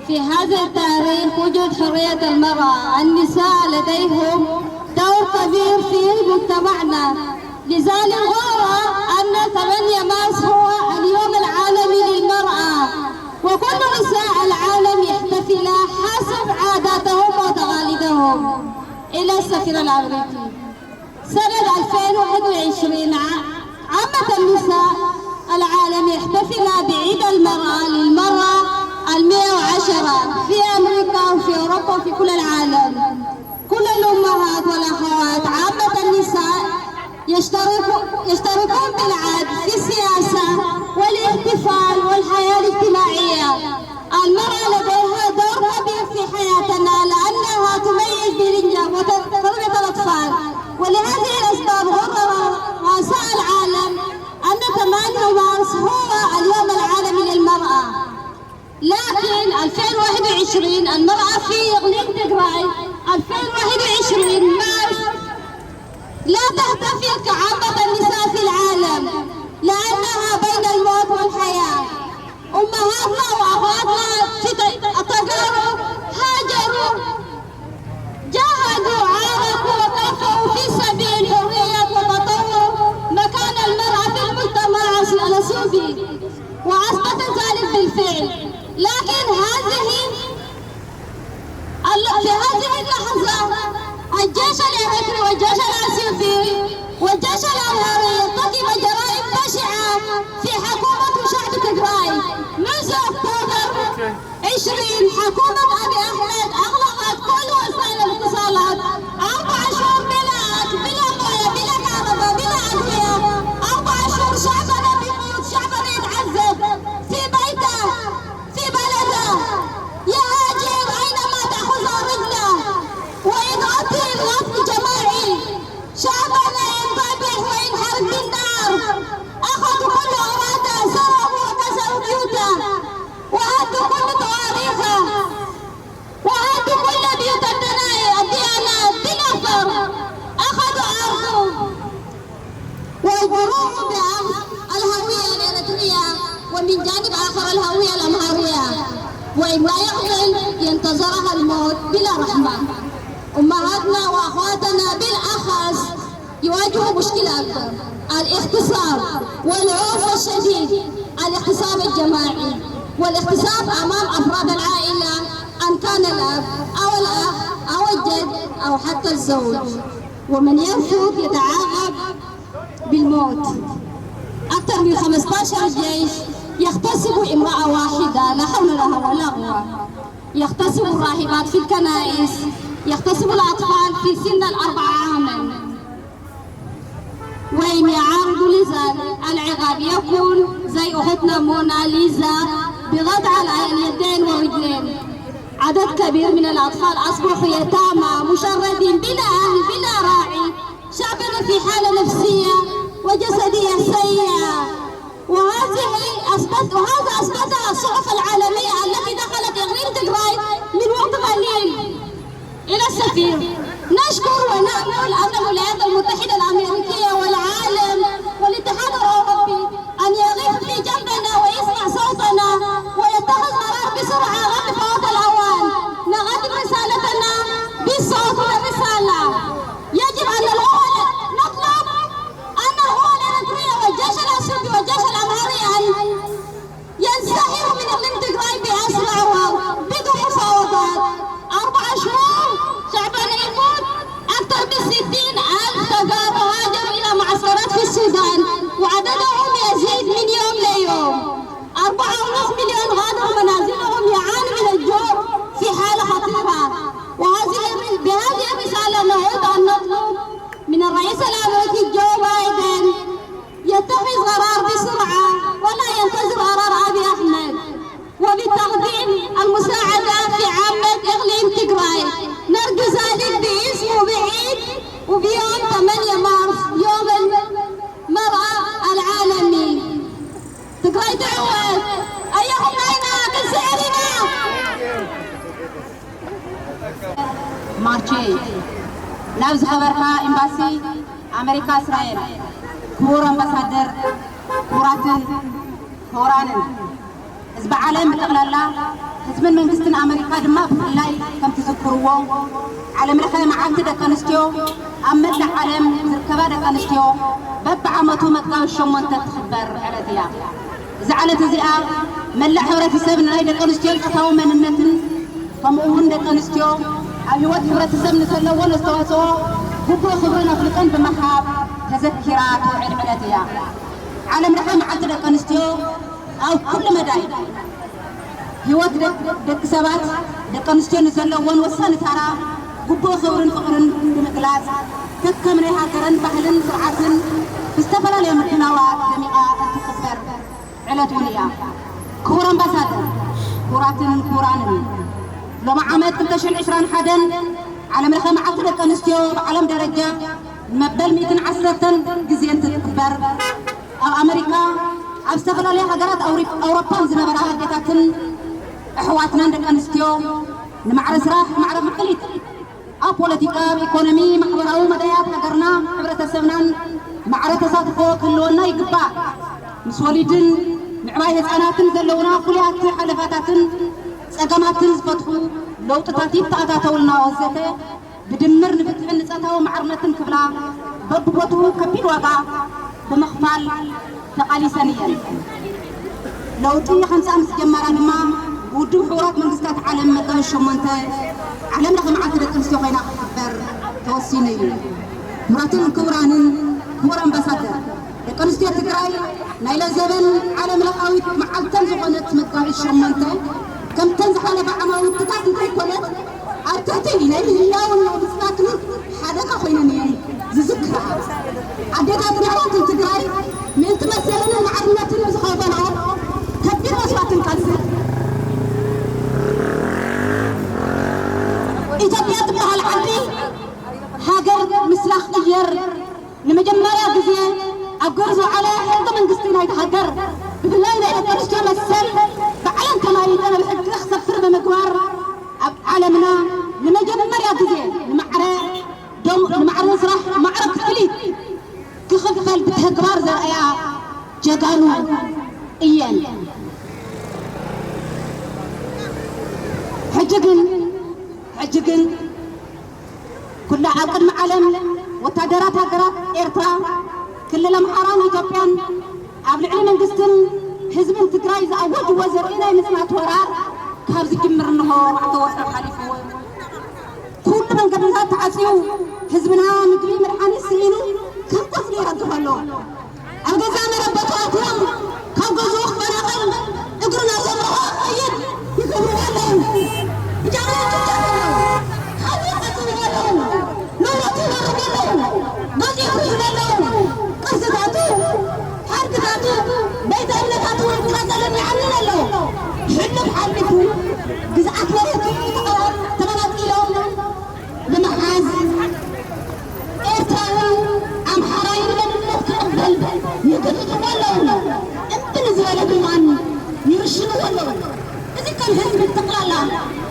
في هذا التاريخ وجد حرية المرأة، النساء لديهم دور كبير في مجتمعنا. لذلك هو أن ثمانية مارس هو اليوم العالمي للمرأة، وكل نساء العالم يحتفل حسب عاداتهم وتقاليدهم. إلى السفير الأمريكي. سنة ألفين وواحد وعشرين، عامة النساء العالم يحتفل بعيد المرأة للمرة المية وعشرة في أمريكا وفي أوروبا وفي كل العالم. كل يشتركون بالعدل في السياسة والاحتفال والحياة الاجتماعية. المرأة لديها دور كبير في حياتنا لأنها تميز بالإنجاب وتربية الأطفال. ولهذه الأسباب غرر رؤساء العالم أن ثمانية مارس هو اليوم العالمي للمرأة. لكن ألفين وواحد وعشرين المرأة في إقليم تجراي، ألفين وواحد وعشرين مارس، لا تحتفل كعامة النساء في العالم، لأنها بين الموت والحياة. أمهاتنا وأخواتنا في ت-، التجارب هاجروا، جاهدوا، عاركوا وكافحوا في سبيل حرية وتطور مكان المرأة في المجتمع الأثيوبي، وأثبتت ذلك بالفعل. لكن هذه ال-، في هذه اللحظة الجيش الإريتري والجيش الأثيوبي والجيش الأمهري يرتكب جرائم بشعة في حكومة وشعب تجراي. منذ أكتوبر عشرين حكومة أبي أحمد أغلقت كل وسائل الاتصالات. أربع شهور بلا أكل، بلا موية، بلا كهرباء، بلا أدوية. أربع شهور شعبنا بيموت، شعبنا يتعذب في بيته، في بلده. يا هاجر، أينما تأخذها رجله. وإن أتي الوفد جماعي، شعبنا ينذبح وينحرق بالنار. أخذوا كل أوراقه، سرقوا وكسروا بيوته، وهدوا كل تواريخه، وهدوا كل بيوت الدنا-، الديانات بنفر، أخذوا أرضه. ويجروه بأخذ الهوية الإريترية، ومن جانب آخر الهوية الأمهرية، وإن لا يقبل ينتظرها الموت بلا رحمة. أمهاتنا وأخواتنا بالأخص يواجهوا مشكلة أكبر، الاغتصاب والعنف الشديد، الاغتصاب الجماعي والاغتصاب أمام أفراد العائلة، أن كان الأب أو الأخ أو الجد أو حتى الزوج، ومن يرفض يتعاقب بالموت. أكثر من خمستاشر جيش يغتصب امرأة واحدة، لا حول لها ولا قوة. يغتصب الراهبات في الكنائس، يغتصب الأطفال في سن الأربعة عاما. وإن يعرضوا لذلك العقاب يكون زي أختنا موناليزا بقطع اليدين والرجلين. عدد كبير من الأطفال أصبحوا يتامى مشردين بلا أهل بلا راعي. شعبنا في حالة نفسية وجسدية سيئة، وهذه أثبت، وهذا أثبتها الصحف العالمية التي دخلت إقليم تجراي من وقت قليل إلى السفير. نشكر ونأمل أن الولايات المتحدة الأمريكية والعالم والاتحاد الأوروبي أن يقف في جنبنا ويسمع صوتنا ويتخذ قرار بسرعة قبل فوات الأوان. نقدم رسالتنا بالصوت والرسالة. يجب أن القوة، نطلب أن القوة الإريترية والجيش الأثيوبي والجيش الأمهري أن ينسحبوا من الانتقال بأسرع وبدون مفاوضات. أربع شهور شعبنا يموت، أكثر من ستين ألف تجار هاجروا إلى معسكرات في السودان، وعددهم يزيد من يوم ليوم. أربعة ونص مليون غادروا منازلهم يعانوا من الجوع في حالة خطيرة. وهذه الر-، بهذه الرسالة نعود أن نطلب من الرئيس الأمريكي جو بايدن يتخذ قرار بسرعة ولا ينتظر قرار أبي أحمد، وبتقديم المساعدة في عامة إقليم تجراي. نرجو ذلك باسم وبعيد وبيوم ثمانية مارس، يوم المرأة العالمي. ትግራይ ትዕወት! ኣየኹም ናይና ክንስዕር ኢና! ማርች ኤይት፣ ናብ ዝኸበርካ ኤምባሲ ኣመሪካ እስራኤል፣ ክቡር ኣምባሳደር፣ ክቡራትን ክቡራንን፣ ህዝቢ ዓለም ብጠቕላላ፣ ህዝብን መንግስትን ኣመሪካ ድማ ብፍላይ ከም ትዝክርዎ፣ ዓለም ለኸ መዓልቲ ደቂ ኣንስትዮ ኣብ መላእ ዓለም ዝርከባ ደቂ ኣንስትዮ በብዓመቱ መጋቢት ሸሞንተ ትኽበር ዕለት እያ። እዛ ዕለት እዚኣ መላእ ሕብረተሰብ ንናይ ደቂ ኣንስትዮ ጾታዊ መንነትን ከምኡ እውን ደቂ ኣንስትዮ ኣብ ህይወት ሕብረተሰብ ንዘለወን ኣስተዋፅኦ ግቡእ ክብርን ኣፍልጦን ብምሃብ ተዘኪራ ትውዕል ዕለት እያ። ዓለም ለኸ መዓልቲ ደቂ ኣንስትዮ ኣብ ኩሉ መዳይ ህይወት ደቅ-፣ ደቂ ሰባት ደቂ ኣንስትዮ ንዘለወን ወሳኒ ታራ ግቡእ ክብርን ፍቕርን ብምግላፅ ከከም ናይ ሃገረን ባህልን ስርዓትን ብዝተፈላለየ ምድላዋት ደሚቓ እትኽበር ዕለት እውን እያ። ክቡር ኣምባሳደር፣ ክቡራትን ክቡራንን፣ ሎሚ ዓመት ክልተ ሽሕን ዕስራን ሓደን ዓለም ለኸ መዓልቲ ደቂ ኣንስትዮ ብዓለም ደረጃ ንመበል ሚእትን ዓሰርተን ግዜ እንትትኽበር፣ ኣብ ኣመሪካ፣ ኣብ ዝተፈላለያ ሃገራት ኣውሪ-፣ ኣውሮፓን ዝነበራ ኣዴታትን ኣሕዋትናን ደቂ ኣንስትዮ ንማዕረ ስራሕ፣ ማዕረ ክፍሊት፣ ኣብ ፖለቲካ፣ ኣብ ኢኮኖሚ፣ ማሕበራዊ መዳያት ሃገርና፣ ሕብረተሰብናን ማዕረ ተሳትፎ ክህልወና ይግባእ። ምስ ወሊድን ምዕባይ ህፃናትን ዘለውና ፍሉያት ሓለፋታትን ፀገማትን ዝፈትሑ ለውጥታት ይተኣታተውልና ወዘተ ብድምር ንፍትሕን ንፃታዊ ማዕርነትን ክብላ በብቦትኡ ከቢድ ዋጋ ብምኽፋል ተቓሊሰን እየን። ለውጢ ከምፅኣ ምስ ጀመራ ድማ ብውድብ ሕቡራት መንግስታት ዓለም መጋቢት ሸሞንተ ዓለም ለኸ መዓልቲ ደቂ ኣንስትዮ ኮይና ክትኽበር ተወሲኑ እዩ። ክቡራትን ክቡራንን፣ ክቡር ኣምባሳደር፣ ደቂ ኣንስትዮ ትግራይ ናይ ለዘበን ዓለም ለኻዊት መዓልተን ዝኾነት መጋቢት ሸሞንተ ከምተን ዝሓለፋ ዓማውትታት እንተይኮነት ኣብ ትሕቲ ናይ ምህያውን ናይ ምጽናትን ሓደጋ ኮይነን እየን ዝዝክራ። ኣዴታትን ኣሕዋትን ትግራይ ምእንቲ መሰለንን ማዕርነትን ብዝኸፈልኦ ከቢድ መስዋእትን ቃልስን ኢትዮጵያ ትበሃል ዓዲ ሃገር ምስላ ክቕየር ንመጀመርያ ግዜ ኣብ ግብሪ ዝወዓለ ሕገ መንግስቲ ናይታ ሃገር ብፍላይ ናይ ደቂ ኣንስትዮ መሰል ብዓለም ተማይጠ ናብ ሕጊ ክሰፍር ብምግባር ኣብ ዓለምና ንመጀመርያ ግዜ ንማዕረ ደም-፣ ንማዕረ ስራሕ ማዕረ ክፍሊት ክኽፈል ብተግባር ዘርእያ ጀጋኑ እየን። ሕጂ ግን፣ ሕጂ ግን ኩላ ኣብ ቅድሚ ዓለም ወታደራት ሃገራት ኤርትራ፣ ክልል ኣምሓራን ኢትዮጵያን ኣብ ልዕሊ መንግስትን ህዝብን ትግራይ ዝኣወጅዎ ዘርኢ ናይ ምጽናት ወራር ካብ ዝጅምር እንሆ ኣርባዕተ ወርሒ ሓሊፍዎ። ኩሉ መንገድታት ተዓጽዩ፣ ህዝብና ምግቢ መድሓኒት ስኢኑ ከም ቆጽሊ ይረግፍ ኣሎ። ኣብ ገዛ መረበቱ ኣትዮም ካብ ገዝኡ ክፈናቐል እግሩ ናብ ዘምርሖ ክኸይድ ይገብርዎ ኣለዉ። ብጃምላ ይጭፍጨፉ ኣለዉ። ሓዊ ይሓጽብዎ ኣለዉ። ንብረቱ ይዘርፉ ኣለዉ። ገዚኡ ይሕዙ ኣለዉ። ቅርስታቱ፣ ሓድግታቱ፣ ቤተ እምነታቱ እውን ይቃጸልን ይዓንን ኣለዉ። ሕሉፍ ሓሊፉ ግዝኣት መሬቱ ተቐ-፣ ተቐናጺሎም ብምሓዝ ኤርትራዊ ኣምሓራይ መንነት ክቕበል ይግድድዎ ኣለዉ። እምቢ ንዝበለ ድማ ይርሽንዎ ኣለዉ። እዚ ከም ህዝቢ ጠቕላላ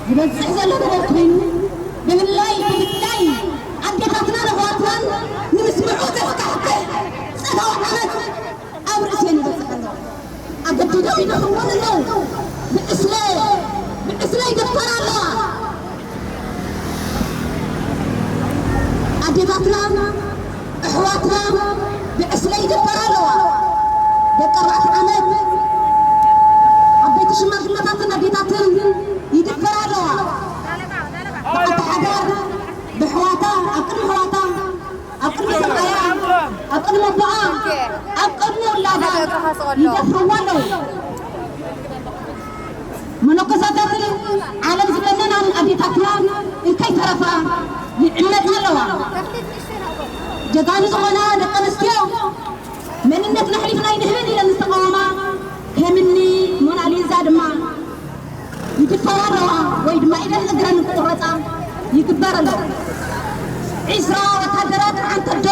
ዝበፅሕ ዘሎ በደል ኮይኑ ብፍላይ ብፍላይ ኣዴታትናን ኣሕዋትናን ንምስምዑ ዘስካሕክሕ ፆታዊ ዓመፅ ኣብ ርእሰን ይበፅሕ ኣሎ። ኣገዲዶም ይደፍርወን ኣለዉ። ብዕስለ፣ ብዕስለ ይደፈራ ኣለዋ። ኣዴታትና፣ ኣሕዋትና ብዕስለ ይደፈራ ኣለዋ። ደቂ ኣርባዕተ ዓመት ዓበይቲ ሽማግለታትን ኣዴታትን ይድፈራ ኣለዋ። ብዓዲ ሓዳር፣ ብኣሕዋታ፣ ኣብ ቅድሚ ኣሕዋታ፣ ኣብ ቅድሚ ሰብኣያ፣ ኣብ ቅድሚ ኣቦኣ፣ ኣብ ቅድሚ ውላዳ ይደፍርዋ ኣለዉ። መነኮሳታትን ዓለም ዝመነናን ኣዴታትና እንከይተረፋ ይዕመፃ ኣለዋ። ጀጋኑ ዝኾና ደቂ ኣንስትዮ መንነትና ኣሕሊፍና ኣይንህብን ኢለን ዝተቃወማ ከምኒ ሞናሊዛ ድማ ይድፈራ ኣለዋ ወይ ድማ ኢደን እግረን ክቁረፃ ይግበር ኣሎ። ዒስራ ወታደራት ሓንቲ ኣዶ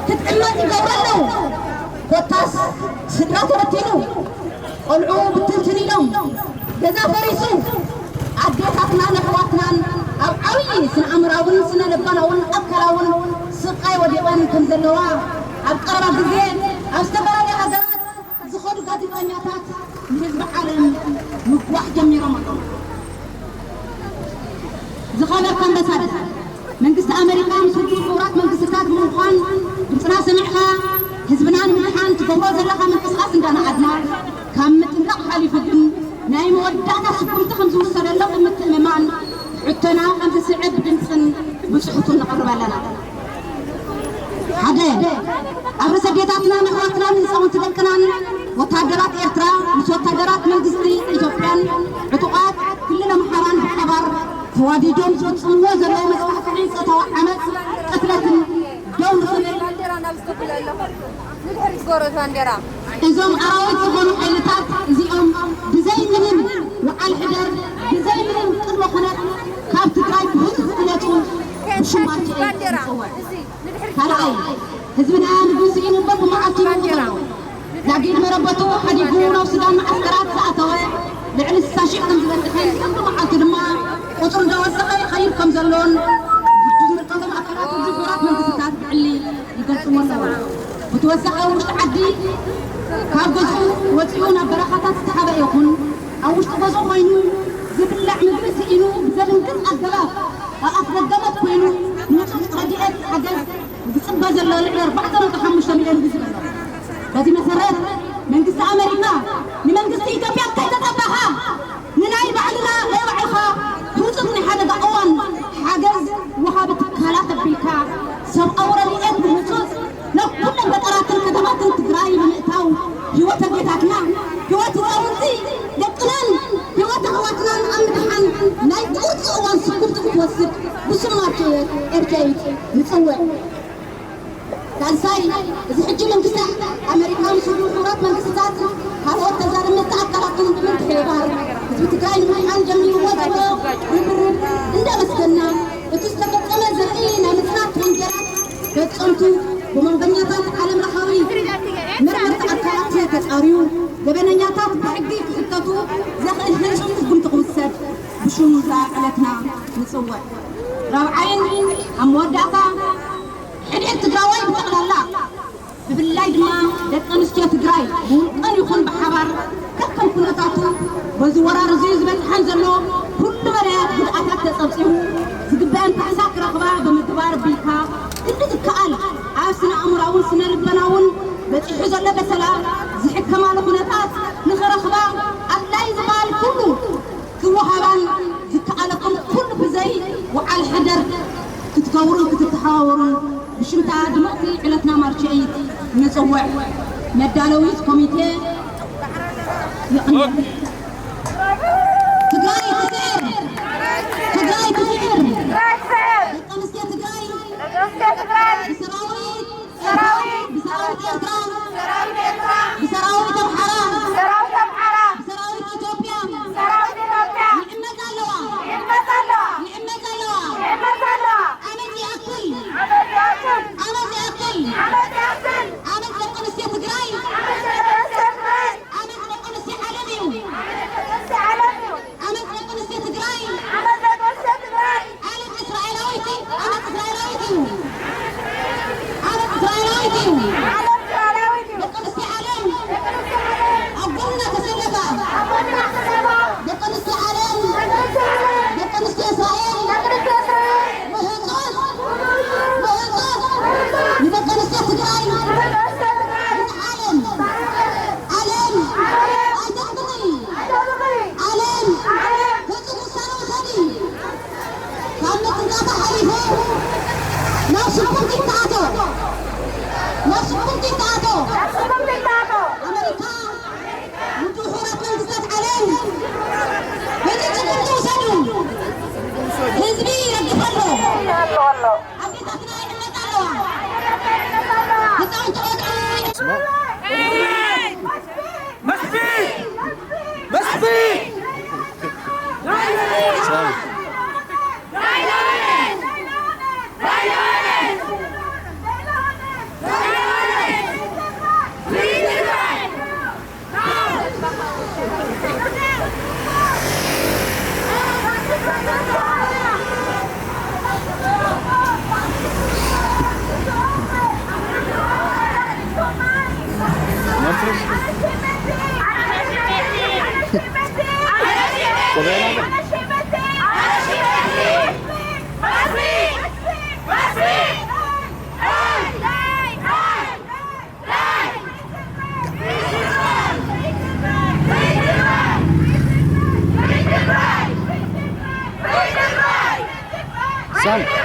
ክትዕመፅ ይገብሩ ኣለዉ። ኮታስ ስድራ ተበቲኑ፣ ቆልዑ ብትንትን ኢሎም፣ ገዛ ፈሪሱ፣ ኣዴታትናን ኣሕዋትናን ኣብ ዓብዪ ስነ ኣእምራውን ስነ ልቦናውን ኣካላውን ስቃይ ወዲቐን ከም ዘለዋ ኣብ ቀረባ ግዜ ኣብ ዝተፈላለያ ሃገራት ዝኸዱ ጋዜጠኛታት ንህዝቢ ዓለም ምግዋሕ ጀሚሮም ኣለዉ። ዝኸበርካ ኣምባሳደር፣ መንግስቲ ኣመሪካ ምስ ውድብ ሕቡራት መንግስትታት ብምዃን ድምፅና ሰሚዕካ ህዝብና ንምድሓን ትገብሮ ዘለኻ ምንቅስቓስ እንዳነኣድና ካብ ምጥንቃቕ ሓሊፉ ግን ናይ መወዳእታ ስጉምቲ ከም ዝውሰደሎም ብምትእምማን ሕቶና ከም ዝስዕብ ብድምፅን ብፅሑፍን ነቕርብ ኣለና። ሓደ፣ ኣብ ርእሲ ኣዴታትናን ኣሕዋትናን ህፃውንቲ ደቅናን ወታደራት ኤርትራ ምስ ወታደራት መንግስቲ ኢትዮጵያን ዕጡቓት ክልል ኣምሓራን ብሓባር ተዋዲዶም ዝፍፅምዎ ዘለዉ መስካሕክሒ ፆታዊ ዓመፅ፣ ቅትለትን እዞም ኣራዊት ዝኾኑ ሓይልታት እዚኦም ብዘይ ምንም ውዓል ሕደር፣ ብዘይ ምንም ቅድመ ኩነት ካብ ትግራይ ብህፁፅ ክወፁ ብሽማት ይፅውዕ። ካልኣይ፣ ህዝብና ምግቢ ስኢኑ በብመዓልቱ ይሞት ኣሎ። ዛጊድ መረበቱ ሓዲጉ ናብ ሱዳን መዓስከራት ዝኣተወ ልዕሊ ስሳ ሺሕ ከም ዝበፅሐን በብመዓልቱ ድማ ቁፅሩ እንዳወሰኸ ይኸይድ ከም ዘሎን ዝምልከቶም ኣካላት ውድብ ሕቡራት መንግስታት ብዕሊ ይገልፅዎ ኣለዉ። ብተወሳኺ ኣብ ውሽጢ ዓዲ ካብ ገዝኡ ወፂኡ ናብ በረኻታት ዝተሓበ ይኹን ኣብ ውሽጢ ገዝኡ ኮይኑ ዝብላዕ ምግቢ ስኢኑ ብዘድንግፅ ኣገባብ ኣብ ኣፍ ደገ ሞት ኮይኑ ንህፁፅ ረድኤት ሓገዝ ዝፅበ ዘሎ ልዕሊ ኣርባዕተ ነጥቢ ሓሙሽተ ሚልዮን ህዝቢ ኣሎ። በዚ መሰረት መንግስቲ ኣመሪካ ንመንግስቲ ኢትዮጵያ ከይተፀበኻ ንናይ ባዕልና ናይ ባዕልኻ ህፁፅ ናይ ሓደጋ እዋን ሓገዝ ወሃቢ ትካላት ኣቢልካ ሰብኣዊ ረድኤት ብህፁፅ ናብ ኩለን ገጠራትን ከተማትን ትግራይ ብምእታው ህይወት ኣዴታትና፣ ህይወት ህፃውንቲ ደቅናን ህይወት ኣሕዋትናን ኣብ ምድሓን ናይ ቁርፂ እዋን ስጉምቲ ክትወስድ ብስማት ኤርትራዊት ንፅውዕ። ሳልሳይ፣ እዚ ሕጂ መንግስቲ ኣመሪካ ምስ ውድብ ሕቡራት መንግስትታት ካልኦት ተዛረምቲ ኣካላትን ብምትሕብባር ህዝቢ ትግራይ ንምድሓን ጀሚርዎ ዘሎ ርብርብ እንዳመስገና፣ እቲ ዝተፈጸመ ዘርኢ ናይ ምጽናት ወንጀላት ፈጸምቱ ብመንበኛታት ዓለም ለኻዊ መርመርቲ ኣካላት ተጻርዩ ገበነኛታት ብሕጊ ክሕተቱ ዘኽእል ህጹጽ ስጉምቲ ክውሰድ ብሽሙ እዛ ዕለትና ንጽውዕ። ራብዓይን ኣብ መወዳእታ ሕድሕድ ትግራዋይ ብጠቕላላ ብፍላይ ድማ ደቂ ኣንስትዮ ትግራይ ብውልቀን ይኹን ብሓባር ከከም ኩነታቱ በዚ ወራር እዚ ዝበፅሐን ዘሎ ኩሉ መዳያት ጉድኣታት ተፀብፂቡ ዝግበአን ካሕሳ ክረኽባ ብምግባር ቢልካ ክንዲ ዝከኣል ኣብ ስነ ኣእምራውን ስነ ልበናውን በፂሑ ዘሎ በሰላ ዝሕከማሉ ኩነታት ንኽረኽባ ኣድላይ ዝበሃል ኩሉ ክወሃባን ዝከኣለኩም ኩሉ ብዘይ ውዓል ሕደር ክትገብሩን ክትተሓባበሩን ብሽምታ ድምቕቲ ዕለትና ማርች ኤይት ንጽውዕ። መዳለዊት ኮሚቴ ይቕንዕ። ትግራይ ትስዕር! ትግራይ ትስዕር! ደቂ ኣንስትዮ ትግራይ ብሰራዊት ሰራዊት ሰራዊት ኤርትራ ሰራዊት ኤርትራ ብሰራዊት ኣምሓራ ሰራዊት ኣምሓራ ብሰራዊት ኢትዮጵያ ሰራዊት ኢትዮጵያ ይዕመፅ ኣለዋ ይዕመፅ ኣለዋ ይዕመፅ ኣለዋ ይዕመፅ ኣለዋ ዓመፅ ይኣክል ዓመፅ ይኣክል ዓመፅ ይኣክል ዓመፅ ይኣክል ዓመፅ ደቂ ኣንስትዮ ትግራይ ዓመፅ ደቂ ኣንስትዮ ትግራይ ዓመፅ ደቂ ኣንስትዮ ዓለም እዩ ዓመፅ ደቂ ኣንስትዮ ዓለም እዩ ዓመፅ ደቂ ኣንስትዮ ትግራይ ዓመፅ ደቂ ኣንስትዮ ትግራይ ዓመት እስራኤላዊት እዩ። ዓመት እስራኤላዊት እዩ። ዓመት እስራኤላዊት እዩ። ዓመት እስራኤላዊት እዩ። ደቂ ኣንስትዮ ዓለም ደቂ ኣንስትዮ ዓለም ኣብ ጎንና ተሰለፋ። ኣብ ጎንና ተሰለፋ። ደቂ ኣንስትዮ ዓለም ደቂ ኣንስትዮ ዓለም ደቂ ኣንስትዮ እስራኤል ደቂ ኣንስትዮ እስራኤል ብህጹጽ ብህጹጽ ንደቂ ኣንስትዮ ትግራይ ንደቂ ኣንስትዮ ትግራይ ንዓለም ዓለም ዓለም ኣይተሕብሪ። ኣይተሕብሪ። ዓለም ዓለም ህጹጽ ውሳነ ውሰዲ። ካብ ምጥንቃቕ ሓሊፉ ናብ ስጉምቲ ይተኣቶ። ናብ ስጉምቲ ይተኣቶ። ኣመሪካ፣ ውድብ ሕቡራት መንግስታት ዓለም፣ በዚ ስጉምቲ ውሰዱ። ህዝቢ ይረግፍ ኣሎ። ኣዴታትና ይዕመጻ ኣለዋ። ህፃውንቲ ቆልዑ Must be! Must be! Sam.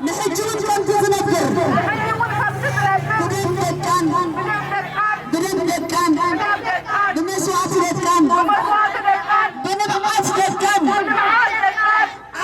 ንሕጂ እውን ከምቲ ዝነብር፣ ብደም ደቃን፣ ብደም ደቃን፣ ብመስዋእቲ ደቃን፣ ብንብዓት ደቃን፣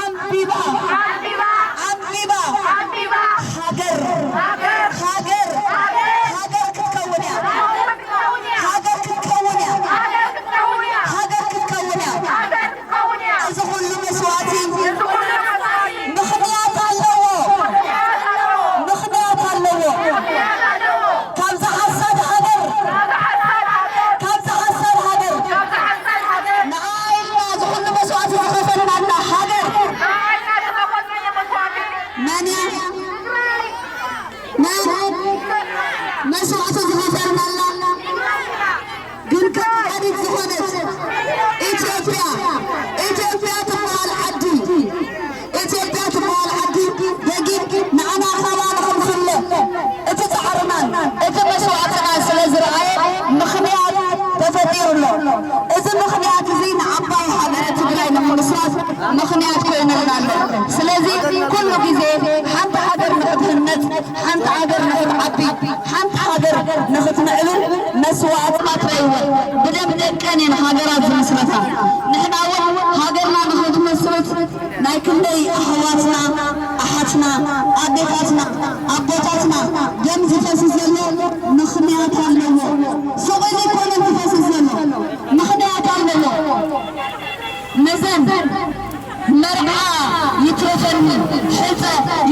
ዓምቢባ፣ ዓምቢባ፣ ዓምቢባ፣ ዓምቢባ፣ ሃገር፣ ሃገር፣ ሃገር፣ ሃገር፣ ሃገር ክትከውን እያ። ሃገር ክትከውን እያ። ሃገር ክትከውን እያ። ሃገር ክትከውን እያ። ሃገር ክትከውን እያ። እዚ ኩሉ መስዋእቲ እዚ ኩሉ መስዋእቲ ምኽንያት ኣለዎ። ምኽንያት ኣለዎ። ምኽንያት ኣለዎ። ምኽንያት ኣለዎ። ካብዛ ሓሳድ ሃገር፣ ካብዛ ሓሳድ ሃገር፣ ካብዛ ሓሳድ ሃገር፣ ካብዛ ሓሳድ ሃገር፣ ንዓ ኢልና እዚ ኩሉ መስዋእቲ ዝኸፈልናላ ሃገር፣ ንዓ ኢልና ዝኸፈልናላ መስዋእቲ፣ መን እያ? መን? መስዋእቲ ዝኸፈልናላ ግን ከም ሓዲት ዝኾነት ኢትዮጵያ፣ ኢትዮጵያ ትበሃል ዓዲ፣ ኢትዮጵያ ትበሃል ዓዲ ደጊም ንዓና ካባ ንኽንፍለ እቲ ጻዕርናን እቲ መስዋእትናን ስለ ዝረኣየ ምኽንያት ተፈጢሩ ኣሎ። እዚ ምኽንያት እዚ ንዓባይ ሃገረ ትግራይ ንምምስራት ምኽንያት ኮይኑልና ኣሎ። ስለዚ ኩሉ ግዜ ሓንቲ ሃገር ንኽትህነጽ፣ ሓንቲ ሃገር ንኽትዓቢ፣ ሓንቲ ሃገር ንኽትምዕብል መስዋእቲ ኣትረይወን ብደም ደቀን እየን ሃገራት ዝምስረታ። ንሕና እውን ሃገርና ንኽትመስርት ናይ ክንደይ ኣሕዋትና፣ ኣሓትና፣ ኣዴታትና፣ ኣቦታትና ደም ዝፈስስ ዘሎ ምኽንያት ኣለዎ። ስቕ ኢሉ ኣይኮነን ዝፈስስ ዘሎ፣ ምኽንያት ኣለዎ። ነዘን መርዓ ይትረፈኒ፣ ሕጸ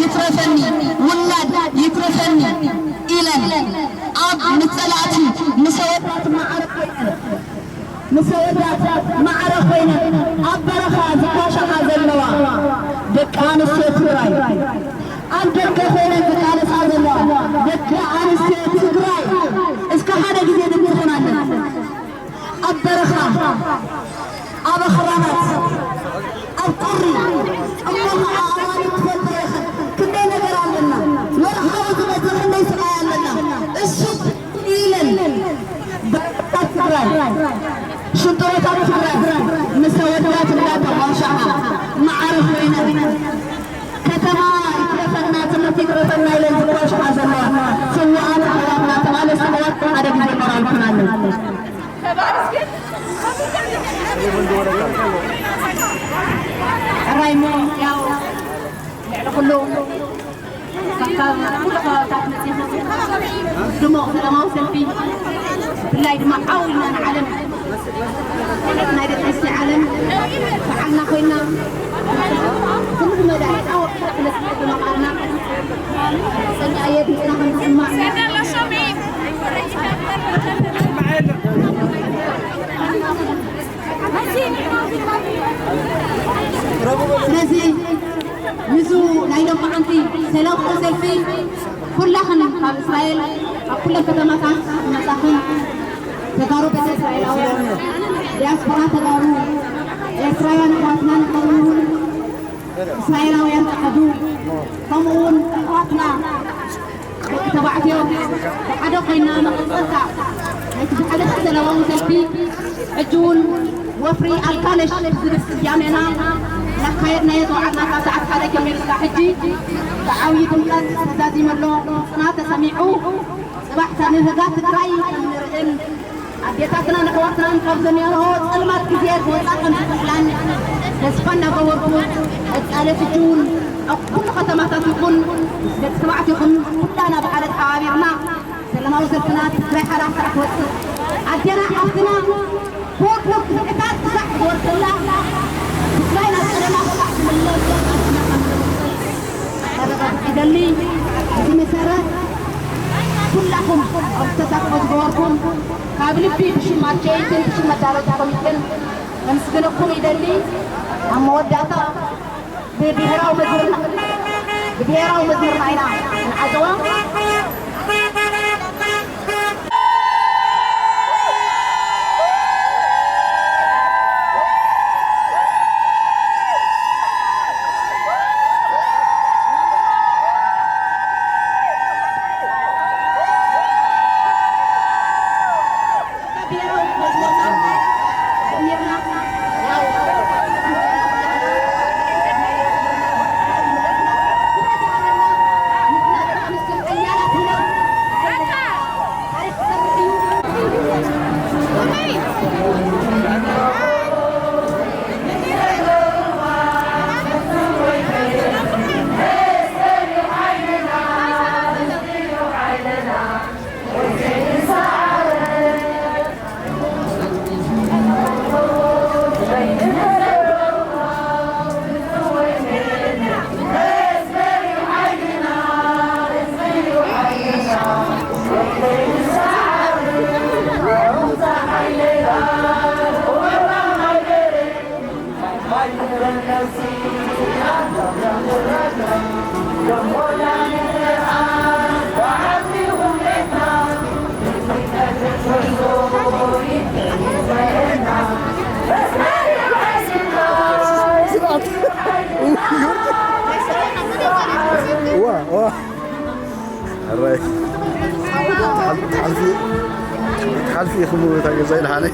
ይትረፈኒ፣ ውላድ ይትረፈኒ ኢለን ኣብ ምስ ጸላእቲ፣ ምስ ኣወዳት ማዕረ ኮይነን፣ ምስ ኣወዳት ማዕረ ኮይነን ኣብ በረኻ ዝኳሻሓ ዘለዋ ደቂ ኣንስትዮ ትግራይ፣ ኣብ ደገ ኮይነን ዝቃለሳ ዘለዋ ደቂ ኣንስትዮ ትግራይ፣ እስከ ሓደ ግዜ ድምፅኹም ኣለና። ኣብ በረኻ፣ ኣብ ኣኽራናት፣ ኣብ ቁሪ፣ እሞ ኸዓ ኣዋልድ ትፈልጦ ኢኽን። ክንደይ ነገር ኣለና። ወርሓዊ ዝመጽእ ክንደይ ስቓይ ኣለና። እሱ ኢለን በረኻታት ትግራይ፣ ሽንጥሮታት ትግራይ ምስ ኣወዳት እንዳተቋሸሓ ማዕረ ኮይነን ከተማ ይትረፈና፣ ትምህርቲ ይትረፈና ኢለን ዝቋሽሓ ዘለዋ ስውኣት ኣሕዋትና፣ ተቓለስቲ ኣሕዋትና ሓደ ግዜ ሞራልኩም ኣለና። ሕራይ እሞ ያው ልዕሊ ኩሉ ካብ ኩሉ ከባብታት መፂኹም ድሙቕ ሰላማዊ ሰልፊ ብፍላይ ድማ ዓው ኢልና ንዓለም ናይ ደቂ ኣንስትዮ ዓለም በዓልና ኮይና ኩሉ ብመዳይ ዓው ክሳብ ክነስምዕ ብምኽኣልና ጸኒዓየ ድምፅና ከም ዝስማዕ ስለዚ ንዙ ናይ ሎማዓንቲ ሰላማዊ ሰልፊ ኩላኽን ካብ እስራኤል ካብ ኩለን ከተማታት ዝመጻኽን ተጋሩ ቤተ እስራኤላውያን ዲያስፖራ ተጋሩ ኤርትራውያን ኣሕዋትናን ከምኡ እውን እስራኤላውያን ጸዓዱ ከምኡ እውን ኣሕዋትና ደቂ ተባዕትዮ ብሓደ ኮይና መቐጸልታ ናይቲ ዝሓለፈ ሰላማዊ ሰልፊ ሕጂ እውን ወፍሪ ኣልካለሽ ብዝብል ስያሜና እናካየድናዮ ዝወዓልና ካብ ሰዓት ሓደ ጀሚሩ ክሳብ ሕጂ ብዓብዪ ድምቀት ተዛዚሙ ኣሎ። ድምፅና ተሰሚዑ ፅባሕ ንህጋ ትግራይ ከም ንርእን ኣዴታትናን ኣሕዋትናን ካብ ዘንያንኦ ጸልማት ግዜ ክወጻ ከም ዝኽእላን ተስፋ እናገበርኩ ቀጻሊ ሕጂ እውን ኣብ ኩሉ ከተማታት ይኹን ምስ ደቂ ተባዕትዮ ይኹን ኩላና ብሓደ ተሓባቢርና ሰላማዊ ሰልፍና ትግራይ ሓራ ስራሕ ትወጽእ ኣዴና ሓፍትና ኩሉ ግፍዕታት ክሳዕ ዝወርደላ ትግራይ ናብ ቀደማ ክሳዕ ትምለስ ኣዴና ከም ንወጽእ ከረጋግጽ ይደሊ። በዚ መሰረት ኩላኹም ኣብዚ ተሳትፎ ዝገበርኩም ካብ ልቢ ብሽም ኣርቸይትን ብሽም መዳለውቲ ኮሚቴን ከምስግነኩም ይደሊ። ኣብ መወዳእታ ብብሄራዊ መዝሙርና ብብሄራዊ መዝሙርና ኢና ንዓጽዋ። ሕራይ ትሓልፊ ትሓልፊ ኢኹም እታ ገዛ ኢልሓለይ።